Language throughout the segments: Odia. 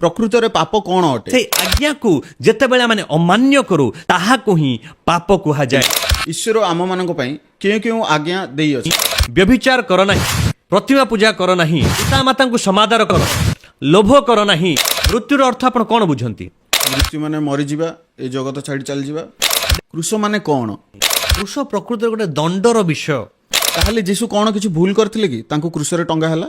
ପ୍ରକୃତରେ ପାପ କଣ ଅଟେ? ସେଇ ଆଜ୍ଞାକୁ ଯେତେବେଳେ ଆମେ ଅମାନ୍ୟ କରୁ, ତାହାକୁ ହିଁ ପାପ କୁହାଯାଏ। ଈଶ୍ୱର ଆମମାନଙ୍କ ପାଇଁ କେଉଁ କେଉଁ ଆଜ୍ଞା ଦେଇଅଛି? ବ୍ୟଭିଚାର କର ନାହିଁ, ପ୍ରତିମା ପୂଜା କର ନାହିଁ, ପିତାମାତାଙ୍କୁ ସମାଦର କର, ଲୋଭ କର ନାହିଁ। ମୃତ୍ୟୁର ଅର୍ଥ ଆପଣ କଣ ବୁଝନ୍ତି? ମୃତ୍ୟୁ ମାନେ ମରିଯିବା, ଏ ଜଗତ ଛାଡ଼ି ଚାଲିଯିବା। କ୍ରୁଶ ମାନେ କଣ? କ୍ରୁଶ ପ୍ରକୃତରେ ଗୋଟେ ଦଣ୍ଡର ବିଷୟ। ତାହେଲେ ଯୀଶୁ କଣ କିଛି ଭୁଲ କରିଥିଲେ କି ତାଙ୍କୁ କ୍ରୁଶରେ ଟଙ୍ଗା ହେଲା?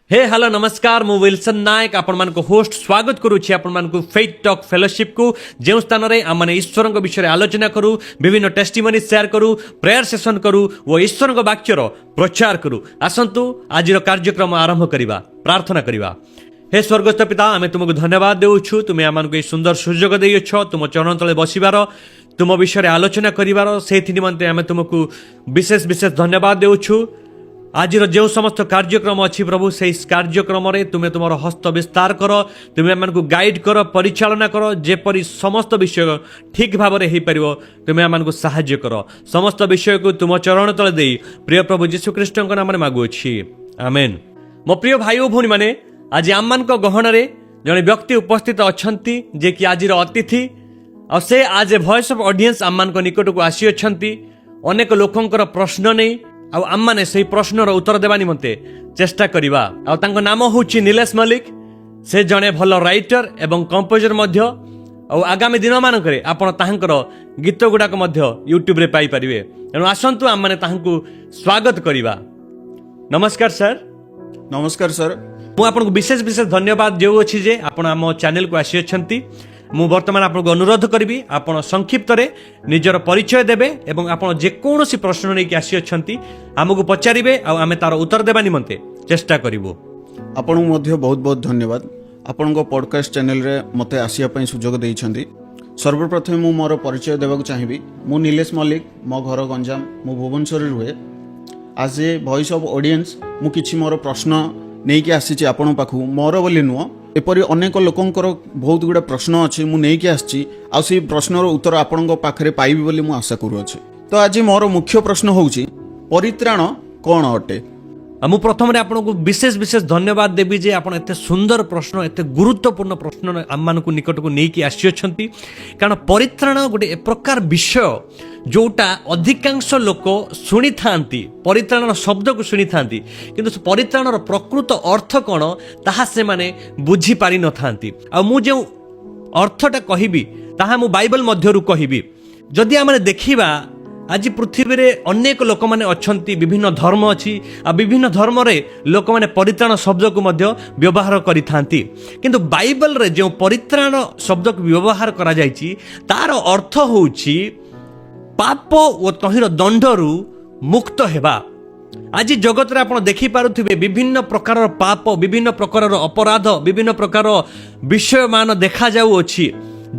ହେ ହ୍ୟାଲୋ, ନମସ୍କାର। ମୁଁ ୱିଲସନ୍ ନାୟକ, ଆପଣମାନଙ୍କ ହୋଷ୍ଟ। ସ୍ୱାଗତ କରୁଛି ଆପଣମାନଙ୍କୁ ଫେଥ୍ ଟକ୍ ଫେଲୋସିପ୍କୁ, ଯେଉଁ ସ୍ଥାନରେ ଆମମାନେ ଈଶ୍ୱରଙ୍କ ବିଷୟରେ ଆଲୋଚନା କରୁ, ବିଭିନ୍ନ ଟେଷ୍ଟିମନି ସେୟାର କରୁ, ପ୍ରେୟାର ସେସନ୍ କରୁ ଓ ଈଶ୍ୱରଙ୍କ ବାକ୍ୟର ପ୍ରଚାର କରୁ। ଆସନ୍ତୁ, ଆଜିର କାର୍ଯ୍ୟକ୍ରମ ଆରମ୍ଭ କରିବା, ପ୍ରାର୍ଥନା କରିବା। ହେ ସ୍ୱର୍ଗସ୍ଥ ପିତା, ଆମେ ତୁମକୁ ଧନ୍ୟବାଦ ଦେଉଛୁ। ତୁମେ ଆମମାନଙ୍କୁ ଏହି ସୁନ୍ଦର ସୁଯୋଗ ଦେଇଅଛ ତୁମ ଚରଣ ତଳେ ବସିବାର, ତୁମ ବିଷୟରେ ଆଲୋଚନା କରିବାର। ସେଇଥି ନିମନ୍ତେ ଆମେ ତୁମକୁ ବିଶେଷ ବିଶେଷ ଧନ୍ୟବାଦ ଦେଉଛୁ। ଆଜିର ଯେଉଁ ସମସ୍ତ କାର୍ଯ୍ୟକ୍ରମ ଅଛି ପ୍ରଭୁ, ସେଇ କାର୍ଯ୍ୟକ୍ରମରେ ତୁମେ ତୁମର ହସ୍ତ ବିସ୍ତାର କର। ତୁମେ ଏମାନଙ୍କୁ ଗାଇଡ୍ କର, ପରିଚାଳନା କର। ଯେପରି ସମସ୍ତ ବିଷୟ ଠିକ୍ ଭାବରେ ହେଇପାରିବ, ତୁମେ ଏମାନଙ୍କୁ ସାହାଯ୍ୟ କର। ସମସ୍ତ ବିଷୟକୁ ତୁମ ଚରଣ ତଳେ ଦେଇ ପ୍ରିୟ ପ୍ରଭୁ ଯୀଶୁଖ୍ରୀଷ୍ଟଙ୍କ ନାମରେ ମାଗୁଅଛି, ଆମେନ୍। ମୋ ପ୍ରିୟ ଭାଇ ଓ ଭଉଣୀମାନେ, ଆଜି ଆମମାନଙ୍କ ଗହଣରେ ଜଣେ ବ୍ୟକ୍ତି ଉପସ୍ଥିତ ଅଛନ୍ତି, ଯିଏକି ଆଜିର ଅତିଥି। ଆଉ ସେ as a voice of audience ଆମମାନଙ୍କ ନିକଟକୁ ଆସିଅଛନ୍ତି ଅନେକ ଲୋକଙ୍କର ପ୍ରଶ୍ନ ନେଇ। ଆଉ ଆମମାନେ ସେଇ ପ୍ରଶ୍ନର ଉତ୍ତର ଦେବା ନିମନ୍ତେ ଚେଷ୍ଟା କରିବା। ଆଉ ତାଙ୍କ ନାମ ହେଉଛି ନିଲେଶ ମଲ୍ଲିକ। ସେ ଜଣେ ଭଲ ରାଇଟର ଏବଂ କମ୍ପୋଜର ମଧ୍ୟ। ଆଉ ଆଗାମୀ ଦିନମାନଙ୍କରେ ଆପଣ ତାହାଙ୍କର ଗୀତ ଗୁଡ଼ାକ ମଧ୍ୟ ୟୁଟ୍ୟୁବରେ ପାଇପାରିବେ। ତେଣୁ ଆସନ୍ତୁ, ଆମମାନେ ତାହାଙ୍କୁ ସ୍ୱାଗତ କରିବା। ନମସ୍କାର ସାର୍। ନମସ୍କାର ସାର୍। ମୁଁ ଆପଣଙ୍କୁ ବିଶେଷ ବିଶେଷ ଧନ୍ୟବାଦ ଦେଉଅଛି ଯେ ଆପଣ ଆମ ଚ୍ୟାନେଲକୁ ଆସିଅଛନ୍ତି। ମୁଁ ବର୍ତ୍ତମାନ ଆପଣଙ୍କୁ ଅନୁରୋଧ କରିବି, ଆପଣ ସଂକ୍ଷିପ୍ତରେ ନିଜର ପରିଚୟ ଦେବେ ଏବଂ ଆପଣ ଯେକୌଣସି ପ୍ରଶ୍ନ ନେଇକି ଆସିଅଛନ୍ତି, ଆମକୁ ପଚାରିବେ ଆଉ ଆମେ ତାର ଉତ୍ତର ଦେବା ନିମନ୍ତେ ଚେଷ୍ଟା କରିବୁ। ଆପଣଙ୍କୁ ମଧ୍ୟ ବହୁତ ବହୁତ ଧନ୍ୟବାଦ, ଆପଣଙ୍କ ପଡକାଷ୍ଟ ଚ୍ୟାନେଲରେ ମୋତେ ଆସିବା ପାଇଁ ସୁଯୋଗ ଦେଇଛନ୍ତି। ସର୍ବପ୍ରଥମେ ମୁଁ ମୋର ପରିଚୟ ଦେବାକୁ ଚାହିଁବି। ମୁଁ ନିଲେଶ ମଲ୍ଲିକ, ମୋ ଘର ଗଞ୍ଜାମ, ମୁଁ ଭୁବନେଶ୍ୱରରେ ରୁହେ। As a voice of audience ମୁଁ କିଛି ମୋର ପ୍ରଶ୍ନ ନେଇକି ଆସିଛି ଆପଣଙ୍କ ପାଖକୁ। ମୋର ବୋଲି ନୁହଁ, ଏପରି ଅନେକ ଲୋକଙ୍କର ବହୁତ ଗୁଡ଼େ ପ୍ରଶ୍ନ ଅଛି, ମୁଁ ନେଇକି ଆସିଛି। ଆଉ ସେଇ ପ୍ରଶ୍ନର ଉତ୍ତର ଆପଣଙ୍କ ପାଖରେ ପାଇବି ବୋଲି ମୁଁ ଆଶା କରୁଅଛି। ତ ଆଜି ମୋର ମୁଖ୍ୟ ପ୍ରଶ୍ନ ହେଉଛି, ପରିତ୍ରାଣ କ'ଣ ଅଟେ? ଆଉ ମୁଁ ପ୍ରଥମରେ ଆପଣଙ୍କୁ ବିଶେଷ ବିଶେଷ ଧନ୍ୟବାଦ ଦେବି ଯେ ଆପଣ ଏତେ ସୁନ୍ଦର ପ୍ରଶ୍ନ, ଏତେ ଗୁରୁତ୍ୱପୂର୍ଣ୍ଣ ପ୍ରଶ୍ନ ଆମମାନଙ୍କୁ ନିକଟକୁ ନେଇକି ଆସିଅଛନ୍ତି। କାରଣ ପରିତ୍ରାଣ ଗୋଟେ ଏ ପ୍ରକାର ବିଷୟ, ଯୋଉଟା ଅଧିକାଂଶ ଲୋକ ଶୁଣିଥାନ୍ତି, ପରିତ୍ରାଣର ଶବ୍ଦକୁ ଶୁଣିଥାନ୍ତି, କିନ୍ତୁ ସେ ପରିତ୍ରାଣର ପ୍ରକୃତ ଅର୍ଥ କ'ଣ, ତାହା ସେମାନେ ବୁଝିପାରିନଥାନ୍ତି। ଆଉ ମୁଁ ଯେଉଁ ଅର୍ଥଟା କହିବି, ତାହା ମୁଁ ବାଇବଲ ମଧ୍ୟରୁ କହିବି। ଯଦି ଆମେ ଦେଖିବା, ଆଜି ପୃଥିବୀରେ ଅନେକ ଲୋକମାନେ ଅଛନ୍ତି, ବିଭିନ୍ନ ଧର୍ମ ଅଛି ଆଉ ବିଭିନ୍ନ ଧର୍ମରେ ଲୋକମାନେ ପରିତ୍ରାଣ ଶବ୍ଦକୁ ମଧ୍ୟ ବ୍ୟବହାର କରିଥାନ୍ତି। କିନ୍ତୁ ବାଇବଲରେ ଯେଉଁ ପରିତ୍ରାଣ ଶବ୍ଦକୁ ବ୍ୟବହାର କରାଯାଇଛି, ତାର ଅର୍ଥ ହେଉଛି ପାପ ଓ ତହିଁର ଦଣ୍ଡରୁ ମୁକ୍ତ ହେବା। ଆଜି ଜଗତରେ ଆପଣ ଦେଖିପାରୁଥିବେ, ବିଭିନ୍ନ ପ୍ରକାରର ପାପ, ବିଭିନ୍ନ ପ୍ରକାରର ଅପରାଧ, ବିଭିନ୍ନ ପ୍ରକାର ବିଷୟମାନ ଦେଖାଯାଉଅଛି,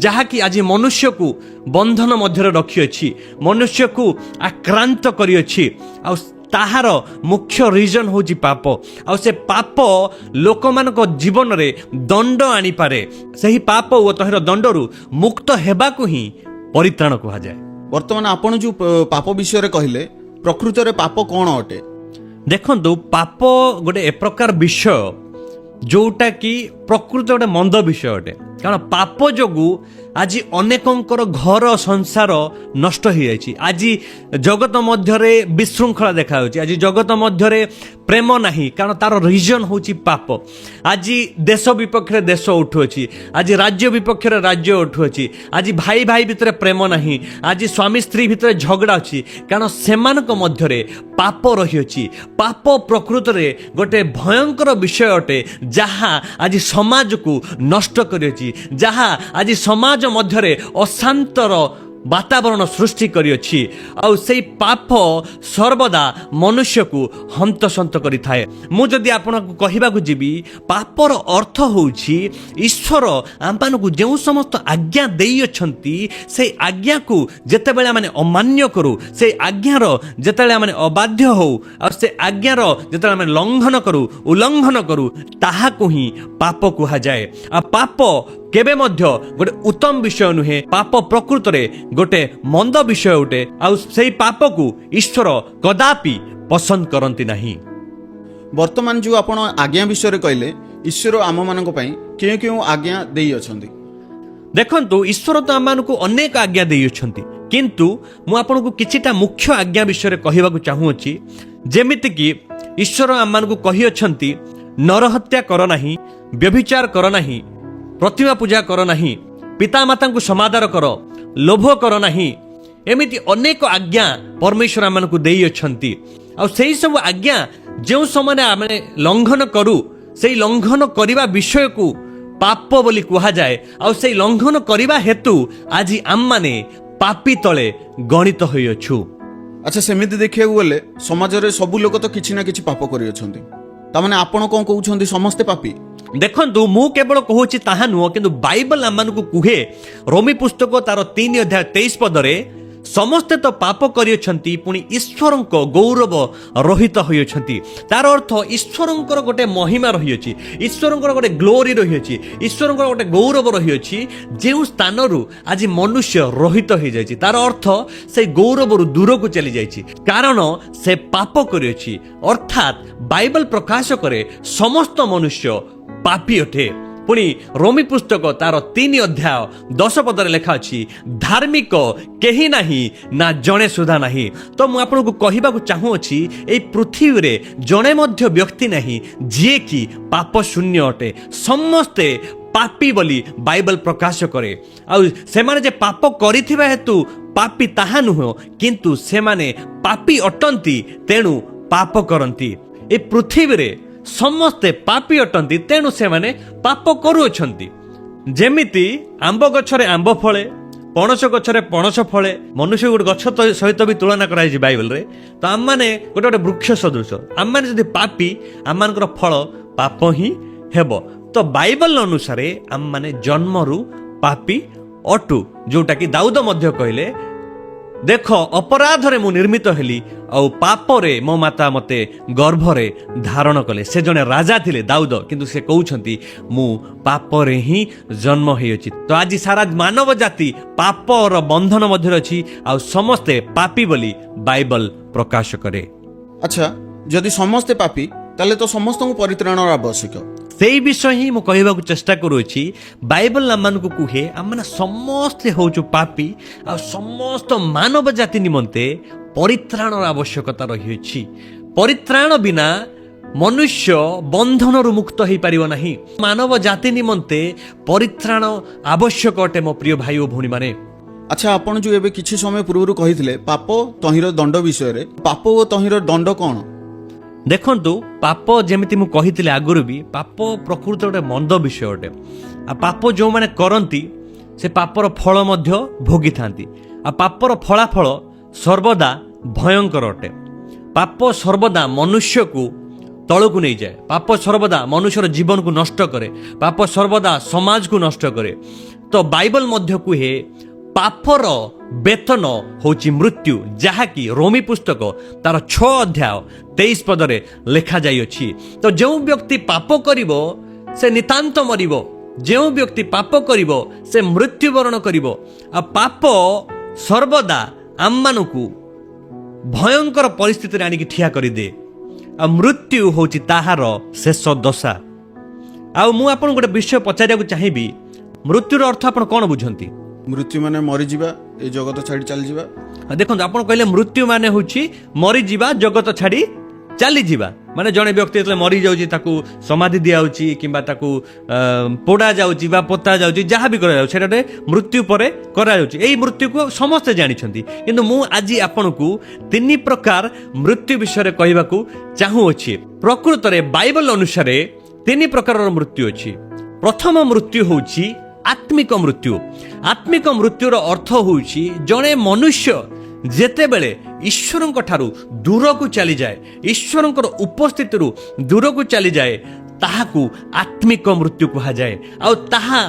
ଯାହାକି ଆଜି ମନୁଷ୍ୟକୁ ବନ୍ଧନ ମଧ୍ୟରେ ରଖିଅଛି, ମନୁଷ୍ୟକୁ ଆକ୍ରାନ୍ତ କରିଅଛି। ଆଉ ତାହାର ମୁଖ୍ୟ ରିଜନ୍ ହେଉଛି ପାପ। ଆଉ ସେ ପାପ ଲୋକମାନଙ୍କ ଜୀବନରେ ଦଣ୍ଡ ଆଣିପାରେ। ସେହି ପାପ ଓ ତହିଁର ଦଣ୍ଡରୁ ମୁକ୍ତ ହେବାକୁ ହିଁ ପରିତ୍ରାଣ କୁହାଯାଏ। ବର୍ତ୍ତମାନ ଆପଣ ଯେଉଁ ପାପ ବିଷୟରେ କହିଲେ, ପ୍ରକୃତରେ ପାପ କ'ଣ ଅଟେ? ଦେଖନ୍ତୁ, ପାପ ଗୋଟେ ଏ ପ୍ରକାର ବିଷୟ, ଯୋଉଟା କି ପ୍ରକୃତ ଗୋଟେ ମନ୍ଦ ବିଷୟ ଅଟେ। କାରଣ ପାପ ଯୋଗୁଁ ଆଜି ଅନେକଙ୍କର ଘର ସଂସାର ନଷ୍ଟ ହେଇଯାଇଛି। ଆଜି ଜଗତ ମଧ୍ୟରେ ବିଶୃଙ୍ଖଳା ଦେଖାଯାଉଛି। ଆଜି ଜଗତ ମଧ୍ୟରେ ପ୍ରେମ ନାହିଁ, କାରଣ ତାର ରିଜନ୍ ହେଉଛି ପାପ। ଆଜି ଦେଶ ବିପକ୍ଷରେ ଦେଶ ଉଠୁଅଛି, ଆଜି ରାଜ୍ୟ ବିପକ୍ଷରେ ରାଜ୍ୟ ଉଠୁଅଛି। ଆଜି ଭାଇ ଭାଇ ଭିତରେ ପ୍ରେମ ନାହିଁ, ଆଜି ସ୍ୱାମୀ ସ୍ତ୍ରୀ ଭିତରେ ଝଗଡ଼ା ଅଛି, କାରଣ ସେମାନଙ୍କ ମଧ୍ୟରେ ପାପ ରହିଅଛି। ପାପ ପ୍ରକୃତରେ ଗୋଟେ ଭୟଙ୍କର ବିଷୟ ଅଟେ, ଯାହା ଆଜି ସମାଜକୁ ନଷ୍ଟ କରିଅଛି, ଯାହା ଆଜି ସମାଜ ମଧ୍ୟରେ ଅଶାନ୍ତର ବାତାବରଣ ସୃଷ୍ଟି କରିଅଛି। ଆଉ ସେଇ ପାପ ସର୍ବଦା ମନୁଷ୍ୟକୁ ହନ୍ତସନ୍ତ କରିଥାଏ। ମୁଁ ଯଦି ଆପଣଙ୍କୁ କହିବାକୁ ଯିବି, ପାପର ଅର୍ଥ ହେଉଛି ଈଶ୍ୱର ଆମମାନଙ୍କୁ ଯେଉଁ ସମସ୍ତ ଆଜ୍ଞା ଦେଇଅଛନ୍ତି, ସେଇ ଆଜ୍ଞାକୁ ଯେତେବେଳେ ଆମେ ଅମାନ୍ୟ କରୁ, ସେଇ ଆଜ୍ଞାର ଯେତେବେଳେ ଆମେ ଅବାଧ୍ୟ ହଉ, ଆଉ ସେ ଆଜ୍ଞାର ଯେତେବେଳେ ଆମେ ଲଙ୍ଘନ କରୁ, ଉଲ୍ଲଙ୍ଘନ କରୁ, ତାହାକୁ ହିଁ ପାପ କୁହାଯାଏ। ଆଉ ପାପ କେବଳ କେବେ ମଧ୍ୟ ଗୋଟେ ଉତ୍ତମ ବିଷୟ ନୁହେଁ। ପାପ ପ୍ରକୃତରେ ଗୋଟେ ମନ୍ଦ ବିଷୟ ଅଟେ, ଆଉ ସେଇ ପାପକୁ ଈଶ୍ୱର କଦାପି ପସନ୍ଦ କରନ୍ତି ନାହିଁ। ବର୍ତ୍ତମାନ ଯେଉଁ ଆପଣ ଆଜ୍ଞା ବିଷୟରେ କହିଲେ, ଈଶ୍ୱର ଆମମାନଙ୍କ ପାଇଁ କେଉଁ କେଉଁ ଆଜ୍ଞା ଦେଇଅଛନ୍ତି? ଦେଖନ୍ତୁ, ଈଶ୍ୱର ତ ଆମମାନଙ୍କୁ ଅନେକ ଆଜ୍ଞା ଦେଇଅଛନ୍ତି, କିନ୍ତୁ ମୁଁ ଆପଣଙ୍କୁ କିଛିଟା ମୁଖ୍ୟ ଆଜ୍ଞା ବିଷୟରେ କହିବାକୁ ଚାହୁଁଅଛି। ଯେମିତିକି ଈଶ୍ୱର ଆମମାନଙ୍କୁ କହିଅଛନ୍ତି, ନରହତ୍ୟା କର ନାହିଁ, ବ୍ୟଭିଚାର କର ନାହିଁ, ପ୍ରତିମା ପୂଜା କର ନାହିଁ, ପିତାମାତାଙ୍କୁ ସମାଦର କର, ଲୋଭ କର ନାହିଁ। ଏମିତି ଅନେକ ଆଜ୍ଞା ପରମେଶ୍ୱର ଆମମାନଙ୍କୁ ଦେଇଅଛନ୍ତି। ଆଉ ସେଇ ସବୁ ଆଜ୍ଞା ଯେଉଁ ସମୟରେ ଆମେ ଲଙ୍ଘନ କରୁ, ସେଇ ଲଙ୍ଘନ କରିବା ବିଷୟକୁ ପାପ ବୋଲି କୁହାଯାଏ। ଆଉ ସେଇ ଲଙ୍ଘନ କରିବା ହେତୁ ଆଜି ଆମମାନେ ପାପୀ ତଳେ ଗଣିତ ହୋଇଅଛୁ। ଆଚ୍ଛା, ସେମିତି ଦେଖିବାକୁ ଗଲେ ସମାଜରେ ସବୁ ଲୋକ ତ କିଛି ନା କିଛି ପାପ କରିଅଛନ୍ତି। ତାମାନେ ଆପଣ କ'ଣ କହୁଛନ୍ତି, ସମସ୍ତେ ପାପୀ? ଦେଖନ୍ତୁ, ମୁଁ କେବଳ କହୁଛି ତାହା ନୁହଁ, କିନ୍ତୁ ବାଇବଲ ଆମମାନଙ୍କୁ କୁହେ, ରୋମୀ ପୁସ୍ତକ ତାର 3 ଅଧ୍ୟାୟ 23 ପଦରେ, ସମସ୍ତେ ତ ପାପ କରିଅଛନ୍ତି, ପୁଣି ଈଶ୍ୱରଙ୍କ ଗୌରବ ରହିତ ହୋଇଅଛନ୍ତି। ତାର ଅର୍ଥ ଈଶ୍ୱରଙ୍କର ଗୋଟେ ମହିମା ରହିଅଛି, ଈଶ୍ୱରଙ୍କର ଗୋଟେ ଗ୍ଲୋରି ରହିଅଛି, ଈଶ୍ୱରଙ୍କର ଗୋଟେ ଗୌରବ ରହିଅଛି, ଯେଉଁ ସ୍ଥାନରୁ ଆଜି ମନୁଷ୍ୟ ରହିତ ହୋଇଯାଇଛି। ତାର ଅର୍ଥ ସେଇ ଗୌରବରୁ ଦୂରକୁ ଚାଲି ଯାଇଛି, କାରଣ ସେ ପାପ କରିଅଛି। ଅର୍ଥାତ୍ ବାଇବଲ ପ୍ରକାଶ କରେ, ସମସ୍ତ ମନୁଷ୍ୟ ପାପୀ ଅଟେ। ପୁଣି ରୋମୀ ପୁସ୍ତକ ତାର 3 ଅଧ୍ୟାୟ 10 ପଦରେ ଲେଖା ଅଛି, ଧାର୍ମିକ କେହି ନାହିଁ, ନା ଜଣେ ସୁଦ୍ଧା ନାହିଁ। ତ ମୁଁ ଆପଣଙ୍କୁ କହିବାକୁ ଚାହୁଁଅଛି, ଏଇ ପୃଥିବୀରେ ଜଣେ ମଧ୍ୟ ବ୍ୟକ୍ତି ନାହିଁ ଯିଏକି ପାପ ଶୂନ୍ୟ ଅଟେ। ସମସ୍ତେ ପାପୀ ବୋଲି ବାଇବଲ ପ୍ରକାଶ କରେ। ଆଉ ସେମାନେ ଯେ ପାପ କରିଥିବା ହେତୁ ପାପୀ ତାହା ନୁହଁ, କିନ୍ତୁ ସେମାନେ ପାପୀ ଅଟନ୍ତି, ତେଣୁ ପାପ କରନ୍ତି। ଏ ପୃଥିବୀରେ ସମସ୍ତେ ପାପୀ ଅଟନ୍ତି, ତେଣୁ ସେମାନେ ପାପ କରୁଅଛନ୍ତି। ଯେମିତି ଆମ୍ବ ଗଛରେ ଆମ୍ବ ଫଳେ, ପଣସ ଗଛରେ ପଣସ ଫଳେ, ମନୁଷ୍ୟ ଗୋଟେ ଗଛ ସହିତ ବି ତୁଳନା କରାଯାଇଛି ବାଇବଲରେ। ତ ଆମମାନେ ଗୋଟେ ଗୋଟେ ବୃକ୍ଷ ସଦୃଶ। ଆମମାନେ ଯଦି ପାପୀ, ଆମମାନଙ୍କର ଫଳ ପାପ ହିଁ ହେବ। ତ ବାଇବଲ ଅନୁସାରେ ଆମମାନେ ଜନ୍ମରୁ ପାପୀ ଅଟୁ, ଯୋଉଟାକି ଦାଉଦ ମଧ୍ୟ କହିଲେ, ଦେଖ, ଅପରାଧରେ ମୁଁ ନିର୍ମିତ ହେଲି, ଆଉ ପାପରେ ମୋ ମାତା ମୋତେ ଗର୍ଭରେ ଧାରଣ କଲେ। ସେ ଜଣେ ରାଜା ଥିଲେ ଦାଉଦ, କିନ୍ତୁ ସେ କହୁଛନ୍ତି, ମୁଁ ପାପରେ ହିଁ ଜନ୍ମ ହୋଇଅଛି। ତ ଆଜି ସାରା ମାନବ ଜାତି ପାପର ବନ୍ଧନ ମଧ୍ୟରେ ଅଛି, ଆଉ ସମସ୍ତେ ପାପୀ ବୋଲି ବାଇବଲ ପ୍ରକାଶ କରେ। ଆଚ୍ଛା, ଯଦି ସମସ୍ତେ ପାପୀ, ତାହେଲେ ତ ସମସ୍ତଙ୍କୁ ପରିତ୍ରାଣର ଆବଶ୍ୟକ। ସେଇ ବିଷୟ ହିଁ ମୁଁ କହିବାକୁ ଚେଷ୍ଟା କରୁଅଛି। ବାଇବଲ ଆମମାନଙ୍କୁ କୁହେ, ଆମମାନେ ସମସ୍ତେ ହେଉଛୁ ପାପୀ, ଆଉ ସମସ୍ତ ମାନବ ଜାତି ନିମନ୍ତେ ପରିତ୍ରାଣର ଆବଶ୍ୟକତା ରହିଅଛି। ପରିତ୍ରାଣ ବିନା ମନୁଷ୍ୟ ବନ୍ଧନରୁ ମୁକ୍ତ ହେଇପାରିବ ନାହିଁ। ମାନବ ଜାତି ନିମନ୍ତେ ପରିତ୍ରାଣ ଆବଶ୍ୟକ ଅଟେ, ମୋ ପ୍ରିୟ ଭାଇ ଓ ଭଉଣୀମାନେ। ଆଚ୍ଛା, ଆପଣ ଯେଉଁ ଏବେ କିଛି ସମୟ ପୂର୍ବରୁ କହିଥିଲେ ପାପ ତହିଁର ଦଣ୍ଡ ବିଷୟରେ, ପାପ ଓ ତହିଁର ଦଣ୍ଡ କ'ଣ? ଦେଖନ୍ତୁ, ପାପ, ଯେମିତି ମୁଁ କହିଥିଲି ଆଗରୁ ବି, ପାପ ପ୍ରକୃତ ଗୋଟେ ମନ୍ଦ ବିଷୟ ଅଟେ। ଆଉ ପାପ ଯେଉଁମାନେ କରନ୍ତି, ସେ ପାପର ଫଳ ମଧ୍ୟ ଭୋଗିଥାନ୍ତି। ଆଉ ପାପର ଫଳାଫଳ ସର୍ବଦା ଭୟଙ୍କର ଅଟେ। ପାପ ସର୍ବଦା ମନୁଷ୍ୟକୁ ତଳକୁ ନେଇଯାଏ। ପାପ ସର୍ବଦା ମନୁଷ୍ୟର ଜୀବନକୁ ନଷ୍ଟ କରେ। ପାପ ସର୍ବଦା ସମାଜକୁ ନଷ୍ଟ କରେ। ତ ବାଇବଲ ମଧ୍ୟ କୁହେ, ପାପର ବେତନ ହେଉଛି ମୃତ୍ୟୁ, ଯାହାକି ରୋମୀ ପୁସ୍ତକ ତାର 6 ଅଧ୍ୟାୟ 23 ପଦରେ ଲେଖାଯାଇଅଛି। ତ ଯେଉଁ ବ୍ୟକ୍ତି ପାପ କରିବ, ସେ ନିତାନ୍ତ ମରିବ। ଯେଉଁ ବ୍ୟକ୍ତି ପାପ କରିବ, ସେ ମୃତ୍ୟୁବରଣ କରିବ। ଆଉ ପାପ ସର୍ବଦା ଆମମାନଙ୍କୁ ଭୟଙ୍କର ପରିସ୍ଥିତିରେ ଆଣିକି ଠିଆ କରିଦିଏ, ଆଉ ମୃତ୍ୟୁ ହେଉଛି ତାହାର ଶେଷ ଦଶା। ଆଉ ମୁଁ ଆପଣଙ୍କୁ ଗୋଟେ ବିଷୟ ପଚାରିବାକୁ ଚାହିଁବି, ମୃତ୍ୟୁର ଅର୍ଥ ଆପଣ କ'ଣ ବୁଝନ୍ତି? ମୃତ୍ୟୁ ମାନେ ମରିଯିବା, ଏ ଜଗତ ଛାଡ଼ି ଚାଲିଯିବା। ଦେଖନ୍ତୁ, ଆପଣ କହିଲେ ମୃତ୍ୟୁ ମାନେ ହେଉଛି ମରିଯିବା, ଜଗତ ଛାଡ଼ି ଚାଲିଯିବା। ମାନେ ଜଣେ ବ୍ୟକ୍ତି ଯେତେବେଳେ ମରିଯାଉଛି, ତାକୁ ସମାଧି ଦିଆଯାଉଛି କିମ୍ବା ତାକୁ ପୋଡ଼ା ଯାଉଛି ବା ପୋତା ଯାଉଛି, ଯାହା ବି କରାଯାଉଛି, ସେଇଟା ଗୋଟେ ମୃତ୍ୟୁ ପରେ କରାଯାଉଛି। ଏଇ ମୃତ୍ୟୁକୁ ସମସ୍ତେ ଜାଣିଛନ୍ତି। କିନ୍ତୁ ମୁଁ ଆଜି ଆପଣଙ୍କୁ ତିନି ପ୍ରକାର ମୃତ୍ୟୁ ବିଷୟରେ କହିବାକୁ ଚାହୁଁଅଛି। ପ୍ରକୃତରେ ବାଇବଲ ଅନୁସାରେ ତିନି ପ୍ରକାରର ମୃତ୍ୟୁ ଅଛି। ପ୍ରଥମ ମୃତ୍ୟୁ ହେଉଛି ଆତ୍ମିକ ମୃତ୍ୟୁ। ଆତ୍ମିକ ମୃତ୍ୟୁର ଅର୍ଥ ହେଉଛି, ଜଣେ ମନୁଷ୍ୟ ଯେତେବେଳେ ଈଶ୍ୱରଙ୍କ ଠାରୁ ଦୂରକୁ ଚାଲିଯାଏ, ଈଶ୍ୱରଙ୍କର ଉପସ୍ଥିତିରୁ ଦୂରକୁ ଚାଲିଯାଏ, ତାହାକୁ ଆତ୍ମିକ ମୃତ୍ୟୁ କୁହାଯାଏ। ଆଉ ତାହା